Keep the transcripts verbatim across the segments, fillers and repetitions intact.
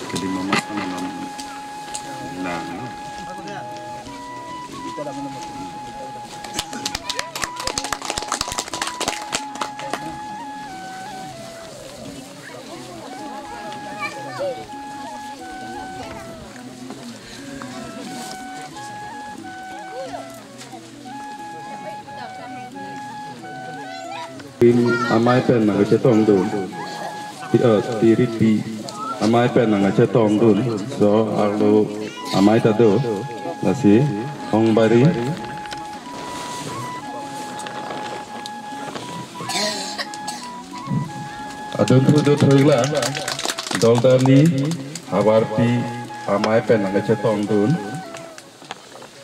Jadi mama kan memang lang. Tim amei pen nangkachetongdun. Ti, eh, tiripi amei pen nangkachetongdun. So, arlo amei ta do. Lasi, Hongbari. Adunthu do thuila, Doldali, Havarpi amei pen nangkachetongdun.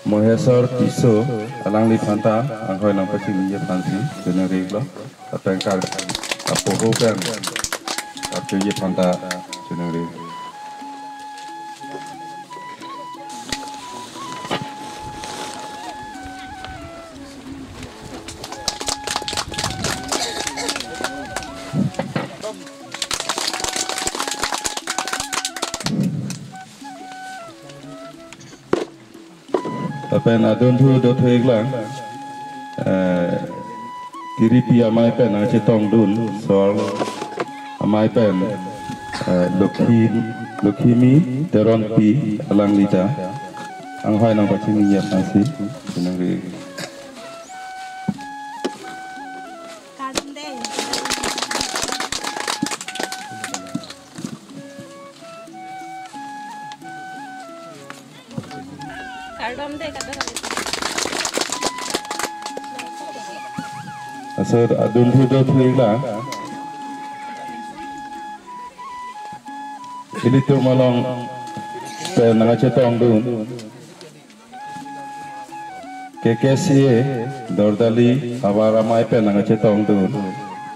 Mohesor Tisso, alangliphan ta anghoi nangpachingni aphansi chiningri iklo. Ateng kar apoho pen karchunji aphan ta chiningri. Lapen adunthu do thuiklang, eh, tiripi amei pen nangchetongdun, so arlo amei pen, eh, Lokhi, Lokhimi Teronpi alangli ta anghoi nangpachingni aphansi chiningri. Kardom de, kardom de. Asor adunthu do thuila. Ilitum along pen nangchetongdun. K K C A, Dordali, Havar amei pen nangchetongdun.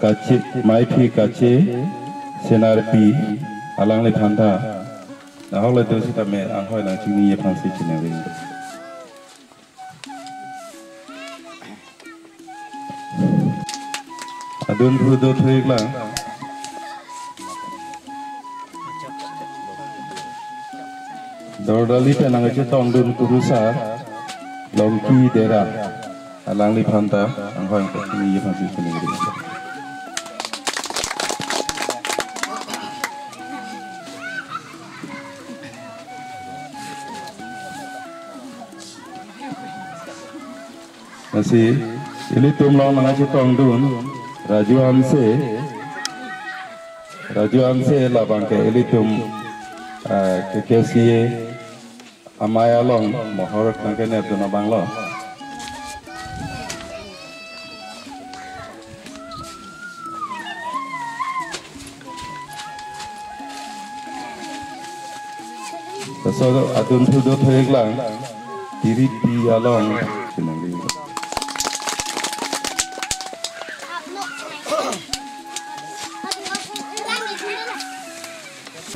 Kache, Maiphi Kache, Senarpi, alangliphan ta. Nahok le tu sitame anghoi nangchingni aphansi chiningri. Adunthu do thuiklang. Dordali pen nangchetongdun kurusar Longki Dera. Alangliphan ta anghoi nangpachingni aphansi chiningri. Lasi, ilitum along nangchetongdun, Raju Hanse, Raju Hanse labang ke ilitum, eh, K K C A amei along mohor nangkenepdun abanglo. Laso adunthu do thuiklang, tiripi along chiningri.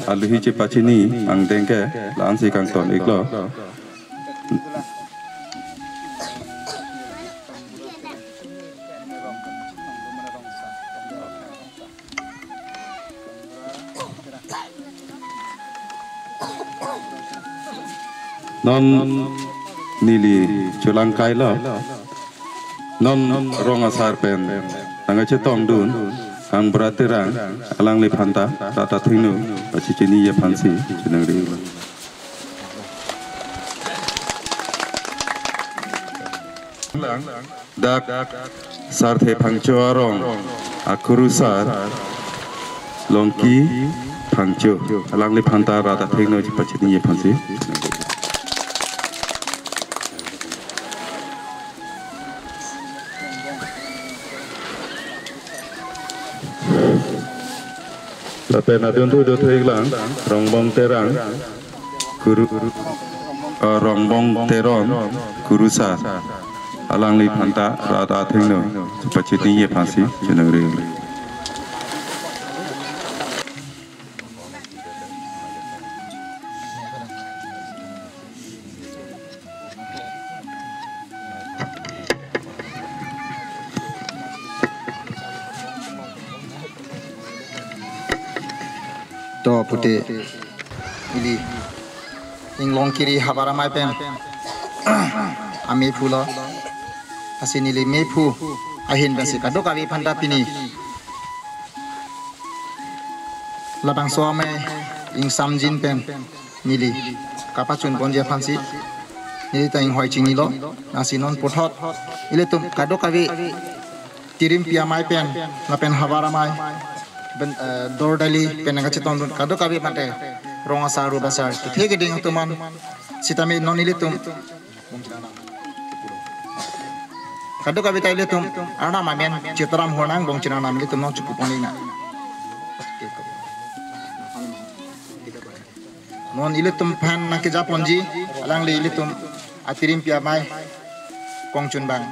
Aluhi chepachini angdeng ke la-ansi kangton iklo. Non neli cholangkailo. Non rong asar pen nangchetongdun Kangbura Terang, alangliphan ta rat athengno pachechini aphansi chiningri. Dak Sarthe Phangcho arong akurusar Longki Phangcho, alangliphan ta rat athengno chepachini aphansi. Lapen adunthu dothu iklang, Rongbong Terang, Kuru, eh, Rongbong Teron, Kurusar. Alangliphan ta rat athengno pachini ye aphansi chiningri. To pute ili Inglongkiri havar amei pen amephu lo. Lasi neli mephu ahin pensi kadokave aphanta pini labangso amei ingsamjin pen neli kapachun ponji aphansi neli ta inghoi chinilo. Lasi non puthot ilitum kadokave tirimpi amei pen lapen havar amei pen, eh, dordali pen nangkachetongdun kadokave mate rong asar rup asar kethe keding atum an sitame non ilitum kadokave ta ilitum Arnam amen chetaram honang bongchin Arnam ilitum non chepu pon iknang. Non ilitum aphan nangkeja ponji alangli ilitum atirimpi amei kongchunbang,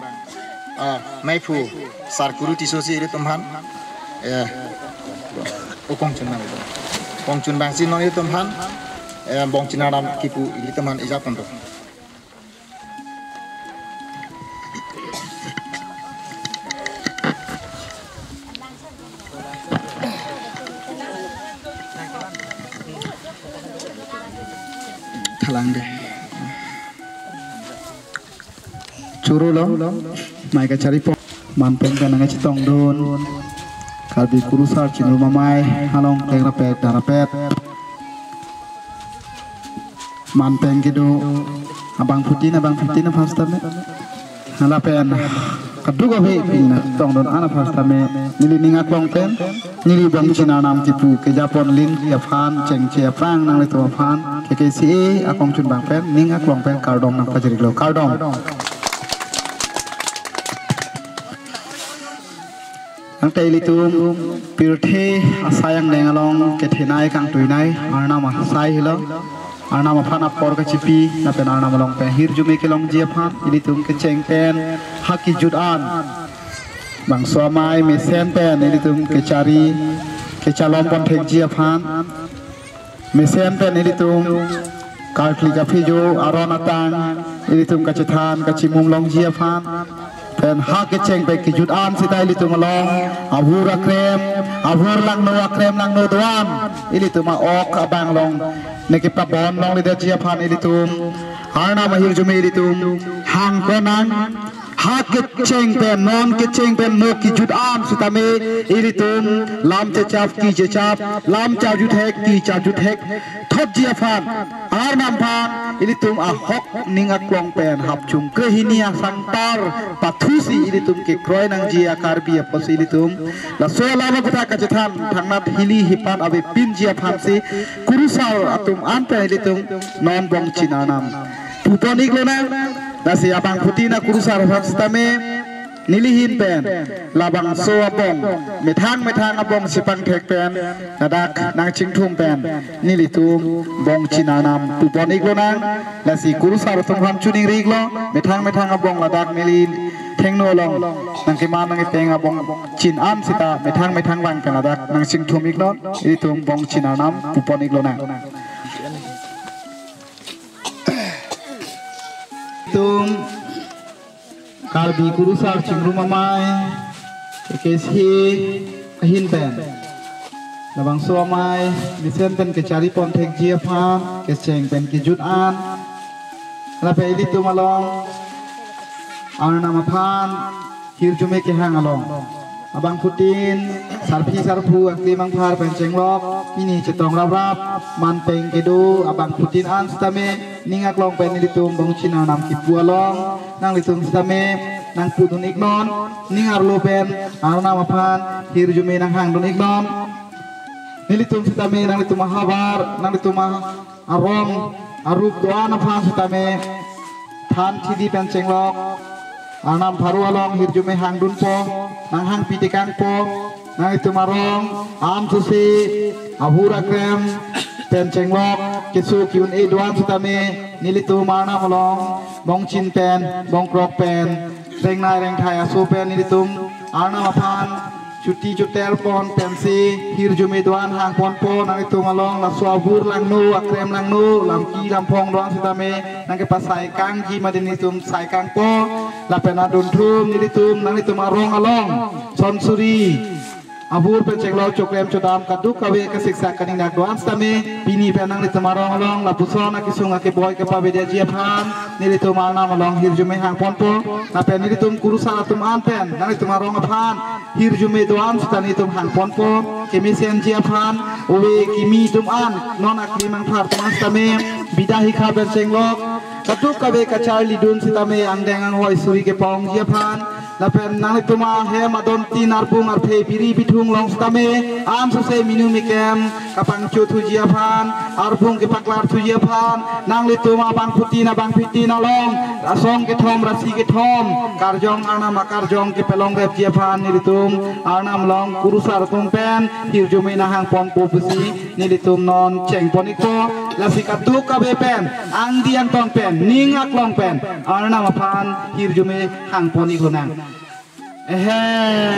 ah, meiphu Sar Kuru Tisso si ilitum aphan, eh, o kongchunbang, kongchunbang si non ilitum aphan, eh, bongchin Arnam kipu ilitum aphan ija ponpo. Thalang de. Choro lo, amei kachari pon, manpeng kanang chetongdun, Karbi Kurusar Chingrum Amei along tengrapet darapet. Manpeng kedo abangphutin abangphutin aphan sitame. Lapen kadokave pini nangchetongdun an aphan sitame neli ning aklong pen neli bongchin Arnam kipu keja pon lin aphan chengche aphrang nanglitum aphan K K C A akongchunbang pen ning aklong pen kardom nangpajir iklo, kardom. Tangte ilitum pirthe asai angdeng along kethenei kangtuinei Arnam asai helo. Arnam aphan apor kachipi lapen Arnam along pen hirjume kelongji aphan ilitum kecheng pen ha kejut an bangso amei mesen pen ilitum kechari kechalom pon thekji aphan. Mesen pen ilitum karkli kaphijo aron atang ilitum kachethan kachimung longji aphan. Pen ha kecheng pen kejut an sita ilitum along avur akrem, avur langno akrem langno do-an ilitum a-ok abang along neke pabon longledetji aphan ilitum Arnam ahirjume ilitum hang konang. Ha kecheng pen, non kecheng pen mo kejut an sitame ilitum lam chechap kechechap, lam charjuthek kecharjuthek thotji aphan Arnam aphan ilitum ahok ning aklong pen hapchung kehini asangpar pathusi ilitum kekroi nangji a-Karbi apotsi ilitum laso alam aphuthak kachethan thangnat hili hipan avepinji aphansi kurusar atum an pen ilitum non bongchin Arnam pupon iklonang. Lasi abangphutin akurusar aphan sitame neli ahin pen labangso abong methang methang abong chepangthek pen ladak nangchingthum pen nelitum bongchin Arnam pupon iklonang. Lasi kurusar atum aphan choningri iklo, methang methang abong ladak neli thengno along nangkeman nangkepeng abongchin an sita methang methang vang pen ladak nangchingthum iklo, ilitum bongchin Arnam pupon iklonang. Ilitum Karbi Kurusar Chingrum Amei, K K C A ahin pen labangso amei mesen pen kechari pon thekji aphan kecheng pen kejut an lapen ilitum along Arnam aphan hirjume kehang along abangphutin sarpi sarpo angti mangphar pen chenglok pini chetong raprap manpeng kedo abangphutin an sitame ning aklong pen nelitum bongchin Arnam kipu along nanglitum sitame nangpudun iknon, ning arlo pen Arnam aphan hirjume nanghangdun iknon. Nelitum sitame nanglitum ahavar, nanglitum a arom arup do-an aphan sitame than thidi pen chenglok Arnam pharo along hirjume hangdunpo, nanghangpi tekangpo. Nanglitum arong, am susi, abur akrem pen chenglok keso ki-un-e do-an sitame, nelitum Arnam along bongchin pen, bongkrok pen, rengnai rengthai aso pen nelitum Arnam aphan chuti chuter pon pensi hirjume do-an hangponpo. Nanglitum along laso abur langno, akrem langno, lamki lamphong do-an sitame nangkepasaikangji mati nelitum saikangpo. Lapen adunthum nelitum nanglitum arong along son suri abur pen chenglok choklem chodam kadokave kasiksak kaningnak do-an sitame, pini pen nanglitum arong along lapuson akesung akeboi kepavedetji aphan nelitum Arnam along hirjume hangponpo. Lapen nelitum kurusar atum an pen nanglitum arong aphan hirjume do-an sita nelitum hangponpo. Kemesenji aphan ove kimi atum an non akimi mangthar atum an sitame bida hikha pen chenglok kadokave kacharlidun sitame angdeng anghoi suri kepongji aphan, lapen nanglitum ahem adon tin arbung arphe biri bithung along sitame, am sose minu mekem kapangchothuji aphan, arbung kepaklarthuji aphan, nanglitum abangphutin abangphitin along, rasong kethom rasi kethom, karjong Arnam akarjong kepalongrepji aphan nelitum Arnam along kurusar atum pen hirjume nang hangponpo pusi nelitum non chengpon-ikpo. Lasi kadokave pen, angdi angton pen, ning aklong pen Arnam aphan hirjume hangpon-ik lonang. Ehem,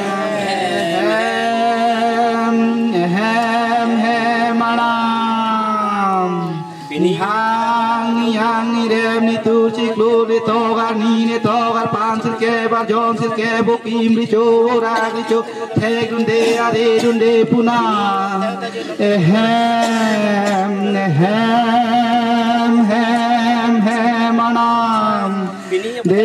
ehem, ehem, hem Arnam. Nihang, nihang, nirem, nitur, chiklo, nitok, arni, nitok, arpan, sirkep, arjon, sirkep, bokim, richo, rak, richo, thek dunde, are dunde, puna. Ehem, ehem, hem, hem Arnam. De,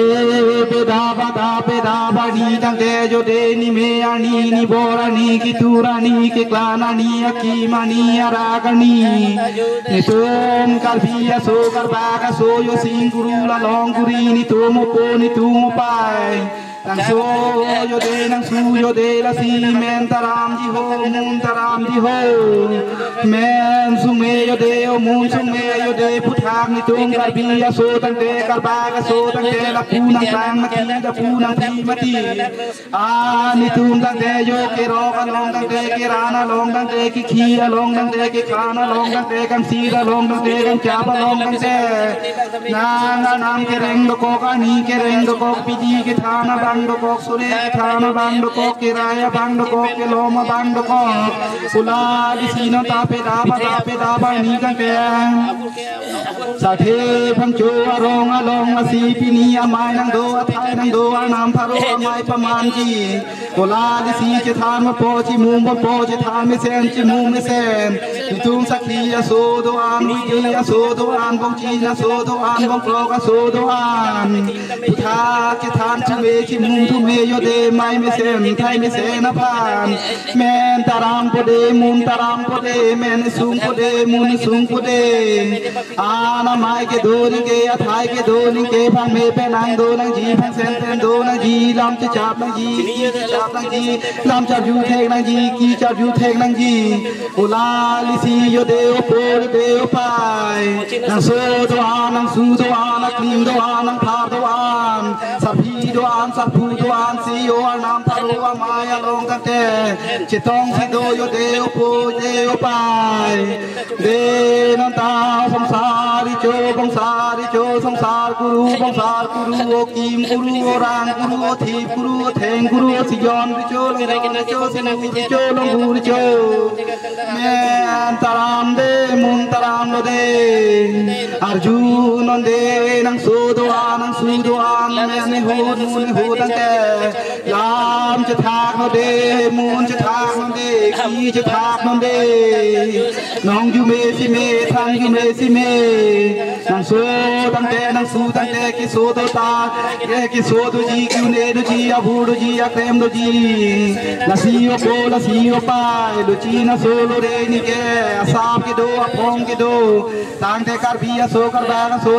beda, bada, beda, bani, tangte, jode, nime, arni, nibor, arni, kitur, arni, keklang, arni, akim, arni, arak, arni. Nitum Karbi aso, Karbak aso, jo sing kuru, lalong kuri, nitum opo, nitum opai. Nangso jode, nangsu jode, lasi men taramji ho, mun taramji ho. Men sungme jode, o mun sungme jode, aphuthak nitum Karbi aso tangte, Karbak aso tangte, lapu nangklang mati, lapu nangpi mati. A nitum tangte jo kerok along tangte, keran along tangte, kekhi along tangte, kekhan along tangte, kamsit along tangte, kamchap along tangte. Nang anam kereng dokok, ani kereng dokok, pidi kethan abang dokok, sore kethan abang dokok, kerai abang dokok, kelom abang dokok. Pula di sino tape daba, tape daba ni kangkeng. Sathe bangcho arong along asi pini amei nangdo, athai nangdo, anam pharo amei pamanji. Kola lisi chethan mapo, chimum mapo, chethan mesen, chimum mesen. Nitum sakhi aso do-an, widi aso do-an, bongchin aso do-an, bongkrok aso do-an. Putha chethan thume, chimum thume, jode mei mesen, thai mesen aphan. Men tarampo de, mun tarampo de, men sungpo de, mun sungpo de. An amei kedo ningke, athai kedo ningke, phangme pen nangdo nangji, phangsen pen do nangji, lam chechap nangji, ki chechap nangji, lam charju thek nangji, ki charju thek nangji. Ola lisi jode opo jode opai. Nangso do-an, nangsu do-an, nangkling do-an, nangphar do-an, sarpi do-an, sarpo do-an, si o arnam pharo amei along tangte. Chetongsi do jode opo jode opai. De nonta songsar richo, bongsar richo, songsar kuru, bongsar kuru, okim kuru, orang kuru, othip kuru, otheng kuru, osijon richo, longjon richo, sinu richo, longbu richo. Men taram de, mun taram lo de. Arjunon de, nangso do-an, nangsu do-an, men ahut, mun ahut tangte. Lam chethak non de, mun chethak non de, ki chethak non de. Nong jume sime, thang jume sime. Nangso tangte, nangsu tangte, keso do ta, ke keso doji, ki-un-e doji, abur doji, akrem doji. Lasi opo, lasi opai, lochin aso lore ningke, asap kedo, aphong kedo. Tangte Karbi aso, Karbak aso,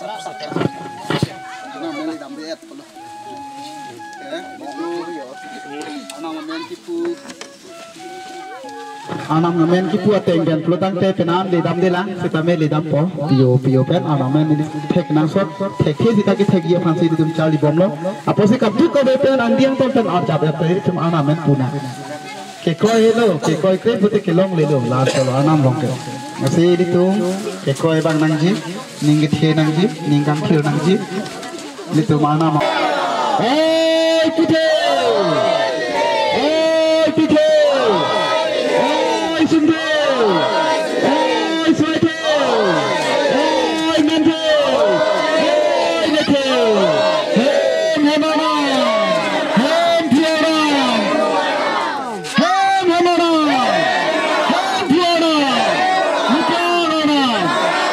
Arnam amen le damde et pulo. Eh, arnam amen kipu. Arnam amen kipu ateng pen pulo tangte penang le damde lang, sitame le dampo. Pio pio pen arnam amen neli thek nangsot, thekthe sita kethekji aphansi nelitum charli bomlo. Apotsi kadokave pen andi angton pen arjap et pen nelitum arnam amen pu nang. Kekroi helo, kekroi kre pute kelonglelo, la cholo arnam along ke. Lasi nelitum kekroi abang nangji, ning kethe nangji, ning kangthir nangji. Nelitum arnam. Oi pithe! Oi pithe! Oi sumdhe! Oi soithe! Oi manthe! Oi nethe! Hem hem arnam! Hem phi arnam! Hem hem arnam! Hem phi arnam! Muka arnam!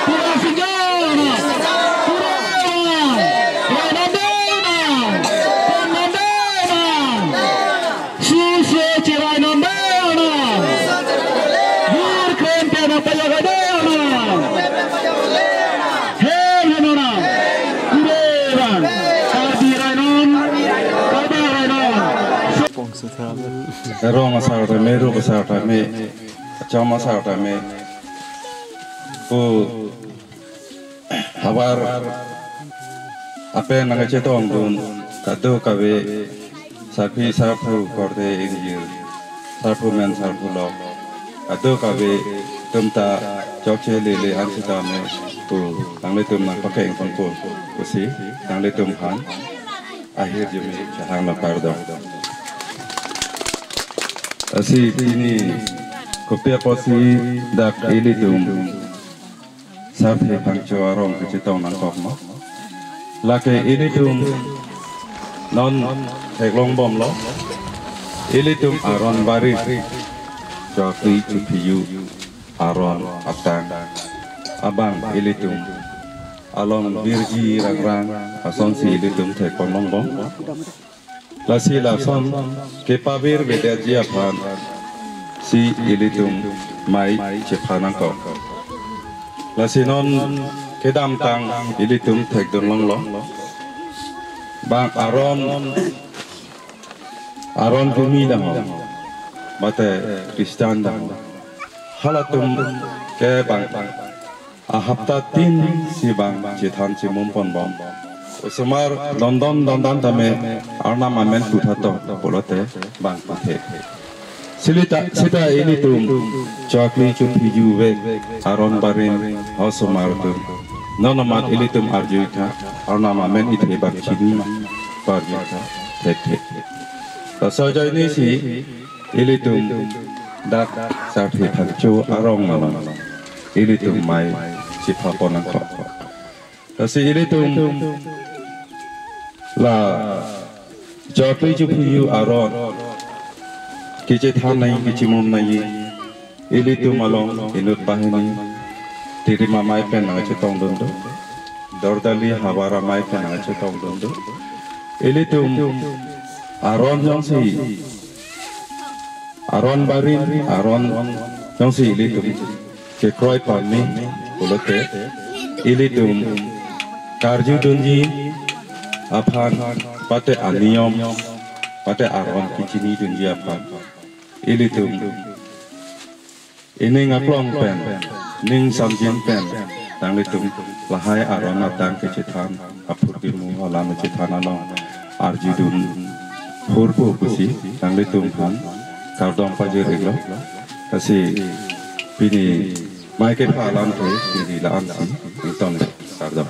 Pura singa arnam! Pura arnam! Rainam de arnam! Rainam de arnam! Susu cherai nam de arnam! Hur kren pen apaya de arnam! Hem hem arnam! Pura arnam! Karbi rainon! Karbi rainon! Rong asar tame, ruk asar tame, chom asar tame. Pu havar apen nangchetongdun kadokave sarpi sarpo korte ingjir, sarpo men sarpo lok, kadokave atum ta chokche lele an sitame pu nanglitum nangpakeng ponpo pusi nanglitum aphan ahirjume chehang nangkardom. Lasi pini kopi apotsi dak ilitum sarthe phangcho arong kachetong nangkokma? Lake ilitum non theklong bomlo, ilitum aron barit, chokli chophiyu aron atang abang ilitum along birji rangrang asonsi ilitum thekponlong bom. Lasi lason kepavir vedetji aphansi ilitum mei chepha nangkok. Lasi non kedamtang ilitum thekdun longlo. Bang aron, aron kimi dang ho, mate Christian dang ho, halatum ke bang ahapta tin si bang chethan chimum ponbom. Osomar dondon dondon tame arnam amen puthato pulote bang puthe. Silita sita ilitum chokli chophiyu ve aron barit osomar atum. Non amat ilitum arjutha, arnam amen ithe bang chini ma, arjutha thekthe. Laso ajoinesi ilitum dak sarthe phangcho arong along ilitum mei chepha pon nangkok. Lasi ilitum la chokli chophiyu aron kechethan nangji, kechimum nangji, ilitum along inut banghini Tirima amei pen nangchetongdun do, Dordali havar amei pen nangchetongdun do. Ilitum aron jongsi, aron barit, aron jongsi ilitum kekroi pame pulote, ilitum karjudunji aphan, mate aniyom, mate aron kechinidunji aphan ilitum ining aklong pen, ning samjin pen, nanglitum lahai aron atang kechethan aphurkimu alam kechethan along arjudun phurpo pusi nanglitum aphan kardom pajir-iklo. Lasi pini mei kepha alamthe pini la-ansi ingtongle, kardom.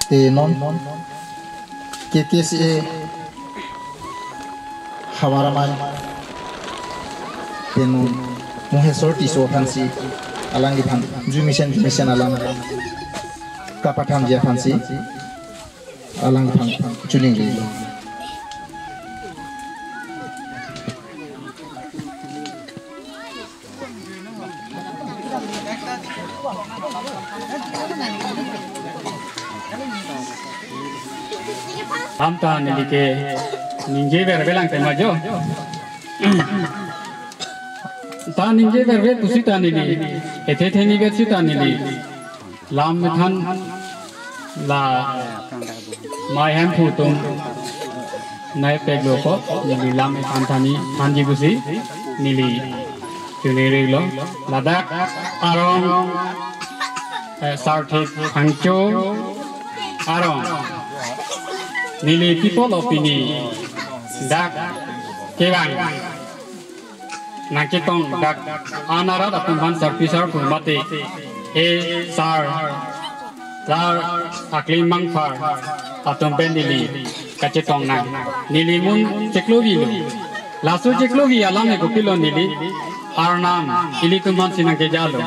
Te non K K C A havar amei pen Mongheswar Tisso aphansi Alangliphan jumisen jumisen alang kapathamji aphansi alangliphan choningri. Alam ta neli ke ningje verve lang tema jo. Ta ningje verve pusita neli, ethe theni vetsita neli lam methan la Mei Hemphu atum nai peklo ko, neli lam methan thani thanji pusi neli choningri lo. Ladak arong, eh, Sarthik Phangcho arong neli people opini dak kevang nangchetong dak an arat atum aphan sarpi sarpo mate e sar lar akli mangphar atum pen neli kachetong nang. Neli mun cheklogi lo. Laso cheklogi alam ke kopilo neli Arnam ilitum aphansi nangkejalo.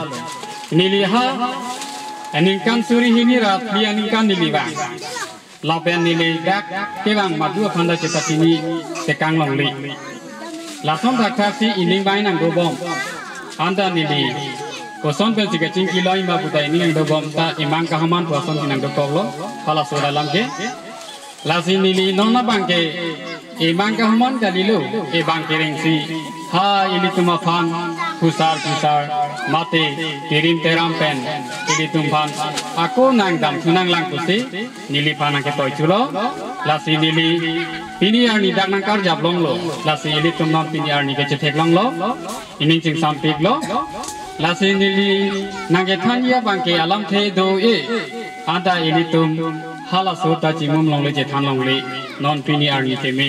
Neli ha aningkan suri hini ra phli aningkan neli vang. Lapen neli dak kevang madu aphan ta chepachini tekang longle. Lason thakthaksi ining bai nangdobom. Anta neli koson pensi kachingki loi ma puta ining nangdobom ta imang kahaman pu asonsi nangdokoklo. Halaso alam ke. Lasi neli non abang ke imang kahaman kalilo, ibang kerengsi ha ilitum aphan phusar phusar mate tirim teram pen ilitum aphan ako nangdam thu nanglang pusi neliphan nangketoi thulo. Lasi neli pini arni dak nangkarjap longlo. Lasi ilitum non pini arni ke chetheklonglo. Ining chingsampiklo. Lasi neli nangkethanji abang ke alamthe do-e. Anta ilitum halaso ta chimum longle chethan longle. Non pini arni teme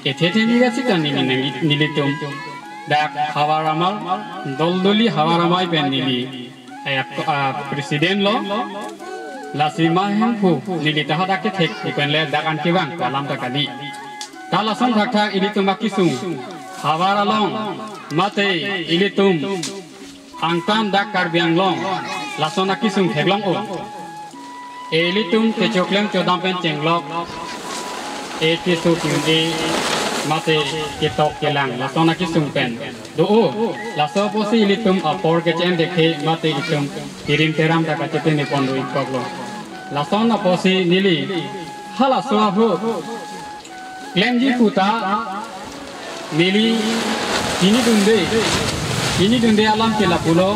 ethe theni vetsita neli neli nelitum dak havar amar, Doldoli havar amei pen neli, eh, ah, president lo. Lasi Mei Hemphu neli ta hadak kethek pen le dak an kevang pu alam ta kali. Ta lason thakthak ilitum akesung havar along mate ilitum angtan dak Karbi Anglong lason akesung theklong-o. Ilitum kechoklem chodam pen chenglok, e keso ke-un-e mate ketok kelang lason akesung pen do-o. Laso apotsi ilitum apor keche-en dekhe mate itum tirim teram ta kachetene pon do-ik koklo. Lason apotsi neli halaso ahut klemji puta neli pini dunde, pini dunde alam ke lapulo,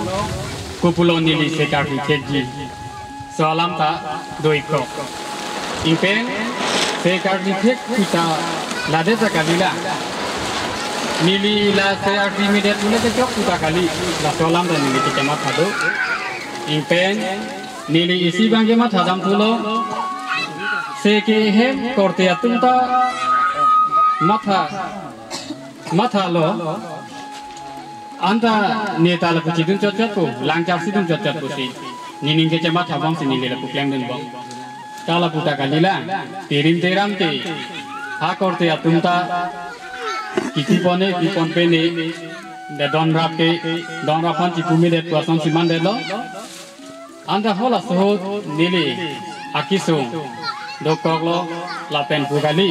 kopulo neli se karbi thekji. So alam ta do-ik kok. Ingpen se karbi thek puta lade ta kalila. Neli la se arbi medet pule kechok puta kali. Laso alam ta neli kechematha do. Ingpen neli isi abang ke mathadam thulo. Se ke hem korte atum ta matha, mathalo. Anta neta lapu chidun chotchot pu, langchar si dun chotchot pusi. Nening kechematha bomsi neli lapu klemdunbom. Ta lapu ta kalila, tirim teram ke ha korte atum ta kipi pon-e, pi ponpe ne, de donrap ke, donrap aphan chipu medet pu asonsi mandetlo. Anta halaso ahut neli akesung dokoklo lapen pu kali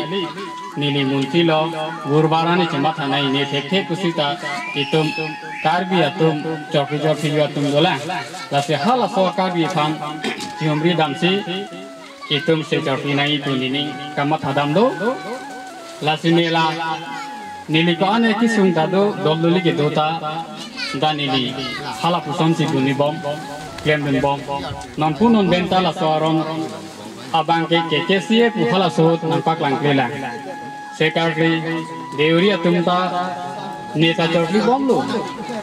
neli munthilo, gurbarani chematha nai ne thekthe pusi ta itum Karbi atum chokri chokri atum dolang. Lasi halaso Karbi aphan chihumri damsi itum se chokri nai pu nening kamathadam do. Lasi nela neli ko-an akesung ta do, Doldoli kedo ta, ta neli hala pusonsi bunibom, klemdunbom. Nonpu non pen ta laso aron abang ke K K C A pu halaso ahut nangpaklangklelang. Secretary, Deuri atum ta neta chokri bomlo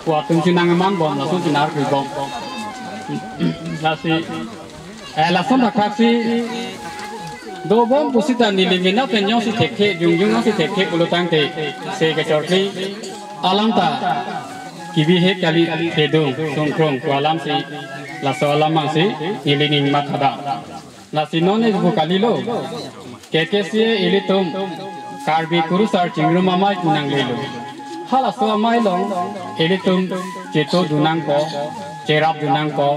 pu atumsi nangmanbom, lasonsi nangklemdunbom. Lasi eh, lason thakthak si dobom pusi ta neli mena pen jongsi thekthe, jongjong jongsi thekthe pulo tangte se kachorkli alam ta kebihek kali, thedung sungkrung pu alamsi, laso alam abangsi neli ning mathadam. Lasi non ne pu kalilo, K K C A ilitum Karbi Kurusar Chingrum Amei pu nanglelo. Halaso amei along ilitum cheto dunangpo. cherap dun nangpo,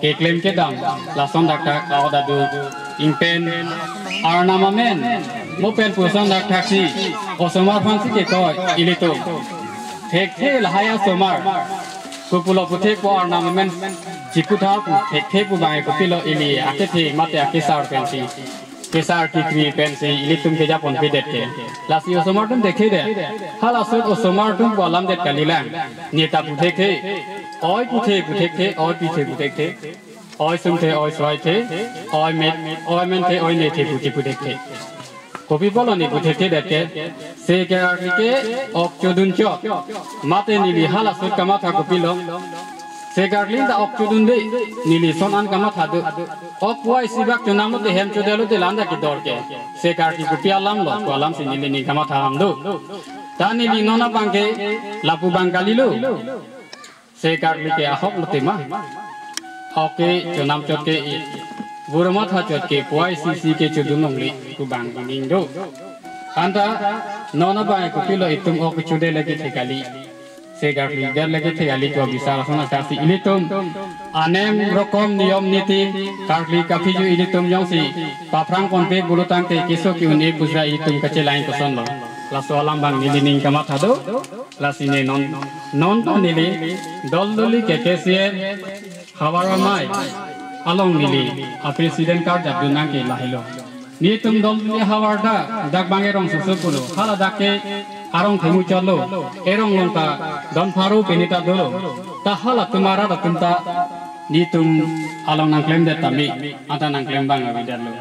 keklem kedam lason thakthak aodadu ingpen Arnam amen mo pen puson thakthak si osomar aphansi ketoi ilitum. Thekthe lahai asomar, kopulo puthepo Arnam amen chiputha pu thekthe pu bang kopilo, ili akethe mate akesar pensi, kesar kekri pensi ilitum kejapon pedet ke. Lasi osomar atum thekthe det. Halaso osomar atum pu alam det kalilang. Neta puthekthe, oi puthe puthekthe, oi pithe puthekthe, oi sumthe, oi soithe, oi met, oi menthe, oi nethe pu chiputhekthe. Kopi pulo ne puthekthe det ke? Se karkli ke ok chodun chot. Mate neli halaso kamatha kopilo, se karkli ta ok chodunde, neli son an kamatha do. Ok puvoiisi bak chonamlote hem chodetlote la-an ta kedor ke. Se karkli kopi alamlo pu alamsi neli ning kamatha dam do. Ta neli non abang ke lapu bang kalilo. Se karkli ke ahoklo tema. Ok ke chonam chot ke, i vur matha chot ke puvoiisi si ke chodun longle pu bang ning do. Anta non abang kopilo, itum ok chodet lake the kali, se karkli det lake the kali pu abisar ason athak si ilitum anem rokom niyom niti karkli kaphi ju ilitum jongsi paphrang ponpe pulo tangte keso ke-un-e pu sira ilitum kachelai kosonlo. Laso alam bang neli ning kamatha do. Lasi ne non, non ta neli Doldoli K K C A havar amei along neli a president karjap dun nang ke lahelo. Netum Doldoli havar ta dak bang erong soso pulo. Hala dak ke arong themu chotlo. Erong along ta don pharo pini ta dolo. Ta halatum arat atum ta netum along nangklemdet tame, anta nangklem bang avedetlo.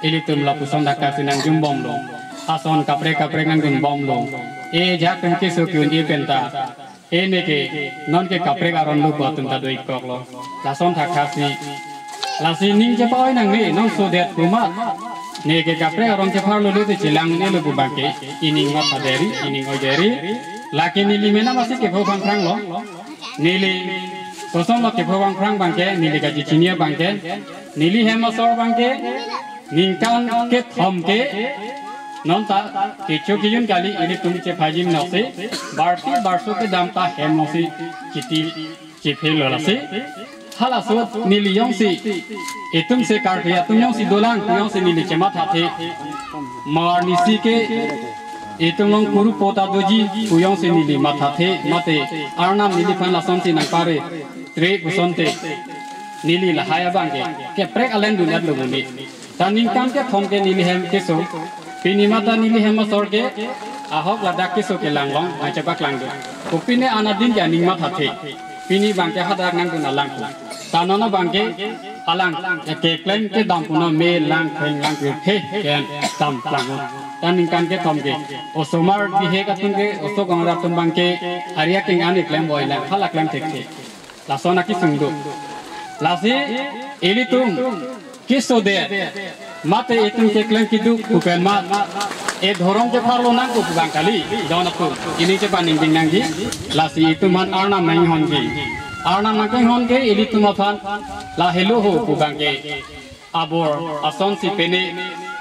Ilitum lapuson thakthak si nangjumbomlo. Ason kaprek kaprek nangdunbomlo. E jak pen keso ke-un-e pen ta, e neke non ke kaprek aron lo pu atum ta doikoklo. Lason thakthak si, lasi ning chepa-oi nangne, non sodet pu ma. Neke kaprek aron chepharlo lote chelang-un-elo pu bang ke, ining matha deri, ining oi deri. Lake neli mena masi kepho bang phranglo. Neli kosonlo kepho bang phrang bang ke, neli kachechini abang ke, neli hem asor bang ke ningkan kethom ke non ta kecho kejun kali, ilitum chephajim noksi, barti barso kedam ta hem noksi chiti chephe lo lasi. Halaso neli jongsi, itum se karkli atum jongsi dolang pu jongsi neli chemathathe. Mar nisi ke itum along kuru pota doji pu jongsi neli mathathe, mate Arnam neliphan lasonsi nangpare tre pusonte, neli lahai abang ke keprek alen dun-etlo muni. Ta ningkan kethom ke neli hem keso, pini mata neli hem asor ke ahok ladak keso kelang long, nangchepaklang do. Kopine anadin ke aning mathathe. Pini bang ke hadak nangdun alang pu. Ta non abang ke alang keklem kedam pu non me lang kreng lang kre phe ken tam klang. Ta ningkan kethom ke osomar bihek atum ke, oso gangra atum bang ke ari akeng ani klem boi lang, hala klem thekthe. Lason akesung do. Lasi ilitum kesodet mate itum keklem keduk pu pen ma, e dhorom chepharlo nangkok pu bang kali, don atum. Ining chepaningding nangji, lasi itum aphan Arnam nanghonji. Arnam nanghon ke ilitum aphan lahelo ho pu bang ke abor asonsi pene,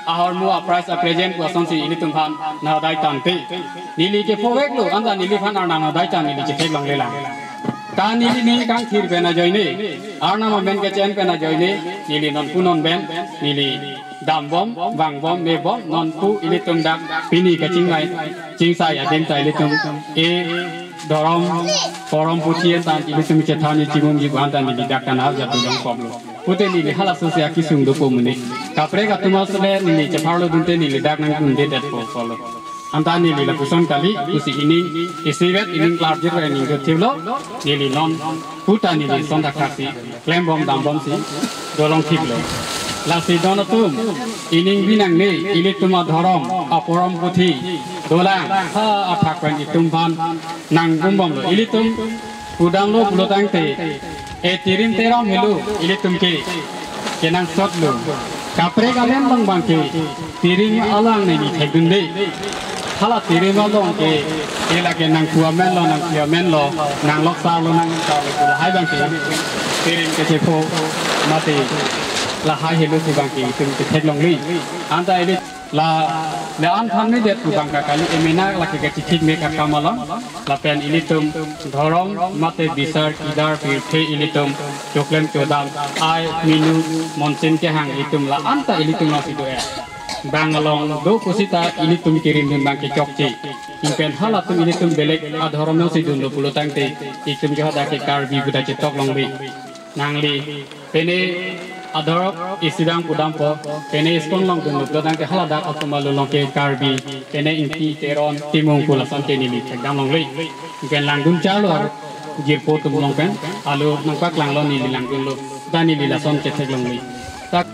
ahormu a prize a present pu asonsi ilitum aphan nangdai tangte. Neli kephoveklo, anta neliphan Arnam nangdai tang neli chetheklongle lang. Ta neli ning kangthir pen ajoine, Arnam amen kechen pen ajoine, neli nonpu non pen neli dambom, vangbom, mebom, nonpu ilitum dak pini kachingvai chingsai adim ta ilitum e dhorom porom puthi anta ilitum chethan chimum ji anta neli dak kana jat dulong pomlo. Pute neli halaso si akesung dopo muni. Kaprek atum asole neli chepharlo dunte neli dak nangdundedet po polo. Anta neli lapuson kali, pusi ining isivet ining klarjir ning dothiplo, neli non puta neli son thakthak si klembom dambomsi dolong thiplo. Lasi don atum, ining binangne, ilitum adhorom aporom puthi dolang ha athak pen itum aphan nanggumbomlo. Ilitum pudamlo pulo tangte, e tirim teram helo ilitum ke kenangsotlo. Kaprek amen bang bang ke tirim along neli thekdunde. Hala tirim along ke ela ke nangpu amenlo, nangpi amenlo, nangloksarlo, nangloksarlo pu lahai bang ke tirim kechepho mate lahai helo si bang ke itum ketheklongle. Anta ili La, la-an than medet pu abang ke kali, emena lake kachithik me kakam along. Lapen ilitum dhorom mate bisar kidar pirthe ilitum choklem chodam ai minu monsin kehang ilitum la-an ta ilitum alongsi do-e. Bang along do pusita ilitum kerim dun abang ke chokche. Ingpen halatum ilitum belek adhorom alongsi dunlo pulo tangte, itum ke hadak ke Karbi pu ta chetok longle. Nangli pene adhorom isi abang pudampo, pene ISKCON along dunlo pulo tangte haladak atum alo along ke Karbi, pene Ingti, Teron, Timung pu lason ke neli thekdam longle. Ingpen langdun charlo, jirpo atum along pen alo nangpaklanglo, neli langdunlo, ta neli lason chethek longle. Tak.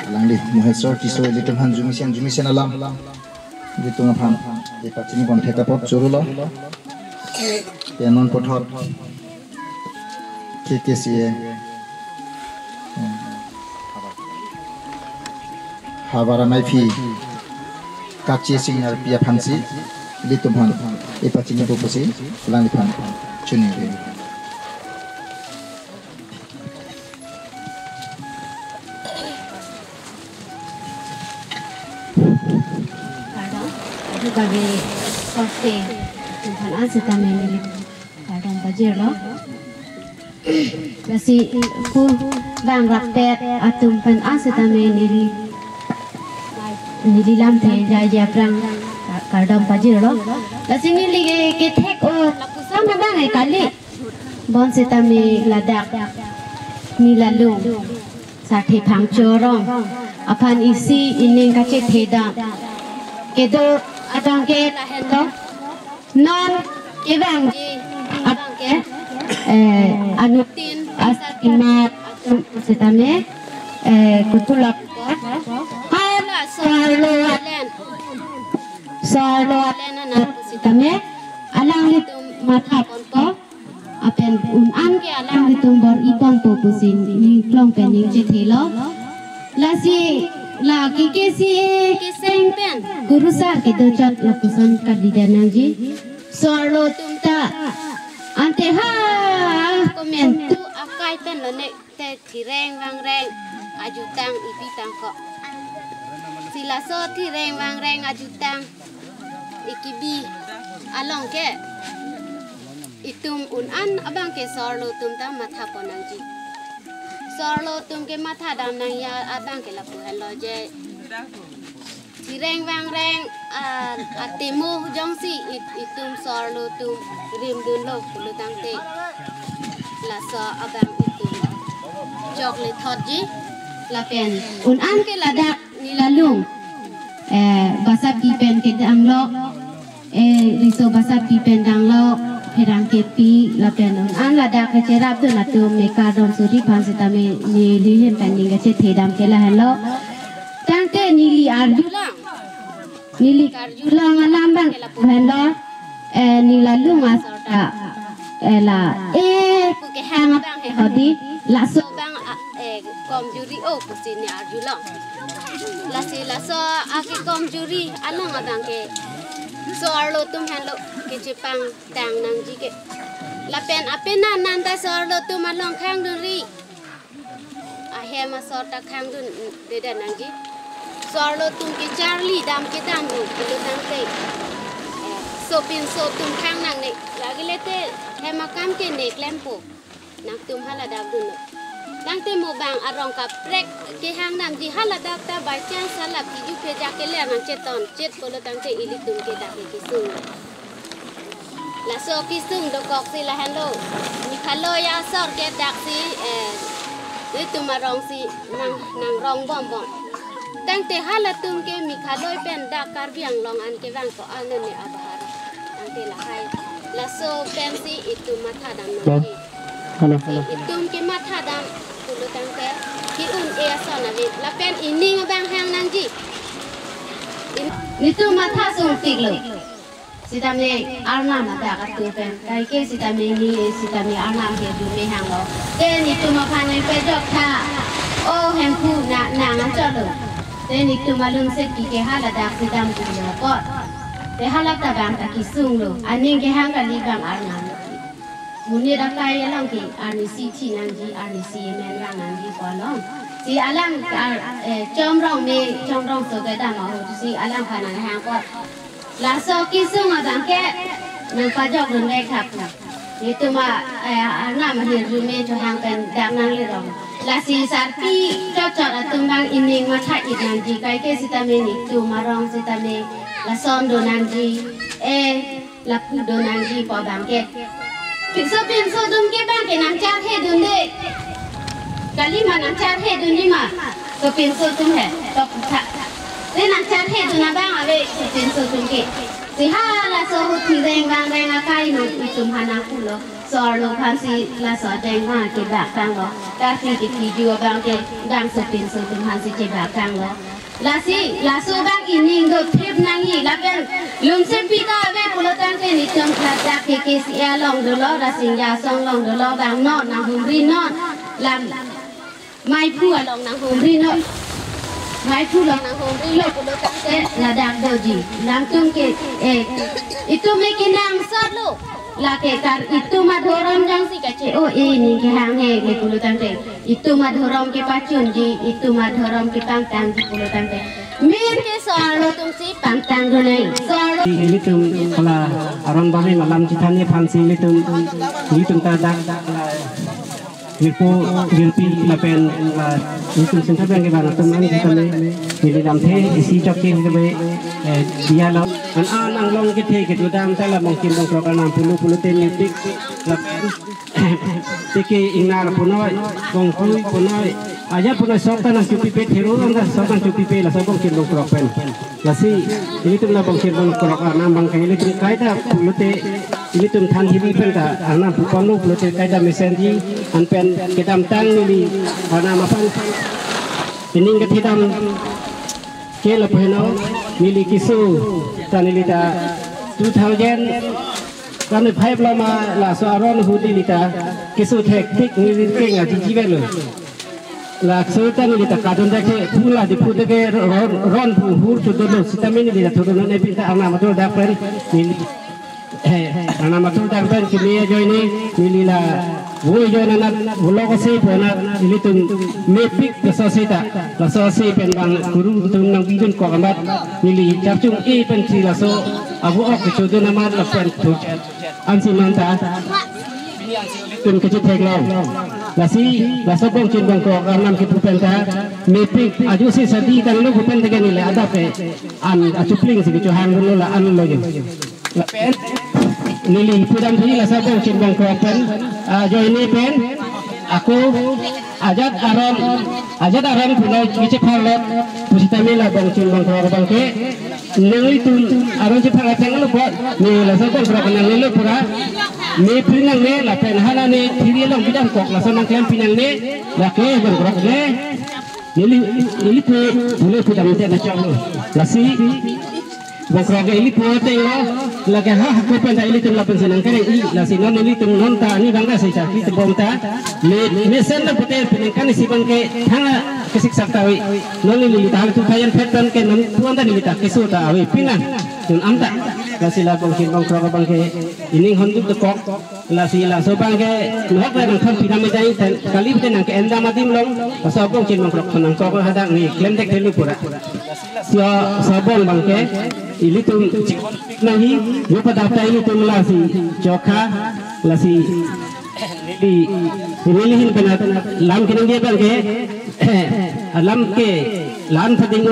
Alangli Maheswar Tisso ilitum aphan arjumesen arjumesen alam ilitum aphan ipachini pon thek apot chorolo. Te non puthot K K C A, havar amaiphi Kache Singnar pi aphansi ilitum aphan ipachinipo pusi alangliphan choningri. Kardom, adu kave koste atum aphan an setame neli kardom pajirlo. Lasi pu bang rapet atum aphan an setame neli, neli lamthe jaja aphrang kardom pajirlo. Lasi neli ke, kethek-o lapuson abang ke kali. Bonsitame ladak neli along Sarthe Phangcho Rong aphan isi ining kachethedam kedo abang ke lahenlo. Non kevangji abang ke, eh, anuttin asar kimar atum sitame, eh, kutulak hala so-arlo alen, so-arlo alen anak sitame alanglitum matha ponpo. Lapen un-an ke alanglitum bor-i ponpo pusi neli along pen ningje thelo. Lasi la K K C A keseng pen kurusar kedo chot lapuson kalidet nangji. So-arlo atum ta ante ha komantu akai pen lone te thireng vangreng ajutang ipi tangko. Si laso thireng vangreng ajutang ikibi along ke itum un-an abang ke so-arlo atum ta matha pon nangji. So-arlo atum ke mathadam nangji abang ke lapu henlo je. Thireng vangreng, ah, atemo jongsi it-, itum so-arlo atum rimdunlo pulo tangte laso abang itum chokle thotji. Lapen un-an ke ladak neli along, eh, basapi pen kedamlo, eh, riso basapi pen damlo, pherangke pi, lapen un-an ladak kacherapdun atum me kardom suri aphan sitame neli ahin pen ning kachethedam ke lahenlo. Tangte neli arjulang, neli karjulang alam abang ke lapu henlo. Eh, neli along asor ta, eh, la, eh, pu kehang abang he hodi, laso abang, ah, eh, komjuri o pusi neli arjulong. Lasi laso ake komjuri along abang ke so-arlo atum henlo kechepangtang nangji ke. Lapen apena nanta so-arlo atum along khangdunri ahem asor ta khangdundedet nangji. So-arlo atum ke charlidam kedamlo pulo tangte, eh, sopinso atum khang nangne. Lake le te hem akam ke ne klempo. Nangtum haladak dunlo. Tangte mo bang arong kaprek kehang damji, haladak ta by chance hala phiju pheja keler nangcheton chet pulo tangte ilitum ke dak ke kesung. Laso kesung dokok si lahenlo. Mikhaloi asor ke dak si, eh, itum arong si nang, nangrong bombom. Tangte halatum ke Mikhaloi pen dak Karbi Anglong an kevang ko-an ne abahar. Tangte lahai. Laso pensi itum mathadam nangji. Hello, hello. Itum ke mathadam pulo tangte ke-un-e ason ave. Lapen ining abang hang nangji. In-, itum matha sungpiklo. Sitame arnam adak atu pen. Kaike sitame neli sitame arnam ke dume hanglo. Te netum aphan nangpejok tha. O Hemphu na, nang anchotlo. Te netum alun se ki ke haladak si damdunlo ko. Te halata bang ta kesunglo. Aning kehang kali bang arnam. Monit akai along ke arnisi thi nangji, arnisi men vang nangji ko along. Si alang, ah, eh, Chomrong me, Chomrong so kedam ahut si alang aphan nanghang apot. Laso kesung abang ke nangpajok dun vek thap. Netum a, eh, anam ahirjume chohang pen dak nangle rong. Lasi sarpi chotchot atum abang ining matha-it nangji, kaike sitame netum arong sitame lason do nangji. Eh, lapu do nangji pu abang ke. Pinso pinso atum ke abang ke nangcharhe dunde. Kalima nangcharhe dunde ma. So pinso atum he. Tok tha. Te nangcharhe dun abang ave so pinso atum ke. Si hala so ahut thireng vangreng akai no itum aphan nangpulo. So arlo aphan si laso ateng abang ke bak tanglo. Karkli kethiju abang ke abang so pinso atum aphan si chebak tanglo. Lasi, laso abang ining dothip nangji, lapen lungsepi ta ave pulo tangte netum ladak K K C A along dolo, Rasinja asong along dolo, abang non nanghumri non, lam Maiphu along nanghumri non, Maiphu along nanghumrilo pulo tangte ladak doji, nangtum ke, eh, itum me kenangsotlo. Lake kar itum adhorom jongsi kache-o-e ning kehang he ke pulo tangte, itum adhorom kepachunji, itum adhorom kepangtangji pulo tangte, mir ke so arlo atum si pangtang dunai. So arlo Ilitum hala aron bami malam chithani aphan si ilitum, ilitum ta dak la Jirpo, jirpi lapen, ah, ilitum center abang ke bang atum an kami neli lamthe isi chokche kami, eh, diya lo. An an anglong kethe kedo dam ta la Bongchin Bongkrok arnam pulo pulote mepik lapen tiki ingnar punoi, kongkui punoi, aja punoi sok ta nangchopipe, thero ta sok nangchopipe laso Bongchin Bongkrok pen. Lasi, ilitum la Bongchin Bongkrok arnam abang ke ilitum kaita pulote, ilitum than hibi pen ta arnam pu pamlo pulote kaita mesenji, an pen kedamtang neli arnam aphan ining kethedam ke lapu heno, neli keso ta neli ta two thousand twenty-five lo ma laso aron ahut neli ta keso thektik neli keng ajiji avelo. Laso ta neli ta kadun dak ke pula di pute ke ron, ron pu hur chodolo sitame neli ta thurun ne pinta arnam atur dak pen neli, eh, arnam atur dak pen kimi ajoine neli la voi joine na vlog ase pona ilitum mepik laso seta, laso ase pen bang guru tum nang bijun kok amat neli charchung e pen si laso avo ok chodon amat lapen thu. Ansi manta tum kechethek long. Lasi, laso Bongchin Bongkrok arnam kepu pen ta, mepik ajo si sadi tanglo pu pen ta ke neli adap ke an achupling si kechohang lo la an lo jo. Lapen neli pudam si laso Bongchin Bongkrok pen, ah, ajoine pen, ako ajat aron, ajat aron pulo kiche pharlot pusitame la Bongchin Bongkrok abang ke nanglitum aron chepharlot tanglo apot, ne laso Bongkrok nanglelo pura, ne pinangne lapen hala ne thiri along bidam kok laso nangklem pinangne, lake Bongkrok ne, neli, neli pu, pule pudam te na choklo. Lasi, Bongkrok ke ili pu ateng lo, lake ha hako pen ta ilitum lapen si nangkereng-i, lasi non ilitum non ta ani bang ta si chakri tebom ta, le mesen lo pute peningkan isi abang ke thang kesik sak ta ave, non ili ta hal tu thayan phet pen ke non tuan ta neli ta keso ta ave pinang, non anta, lasi la Bongchin Bongkrok abang ke ining honduk dekok, lasi laso abang ke nok le nangthon pinam medai ten kali pute nang ke-en dam adim long, laso Bongchin Bongkrok nangkok hadak ne klem dek thelu pura. Sio sabong abang ke, ilitum nangji, yo pada ta ilitum lasi chokha, lasi neli, neli hin penat lam kenangji abang ke, lam ke, lam thading.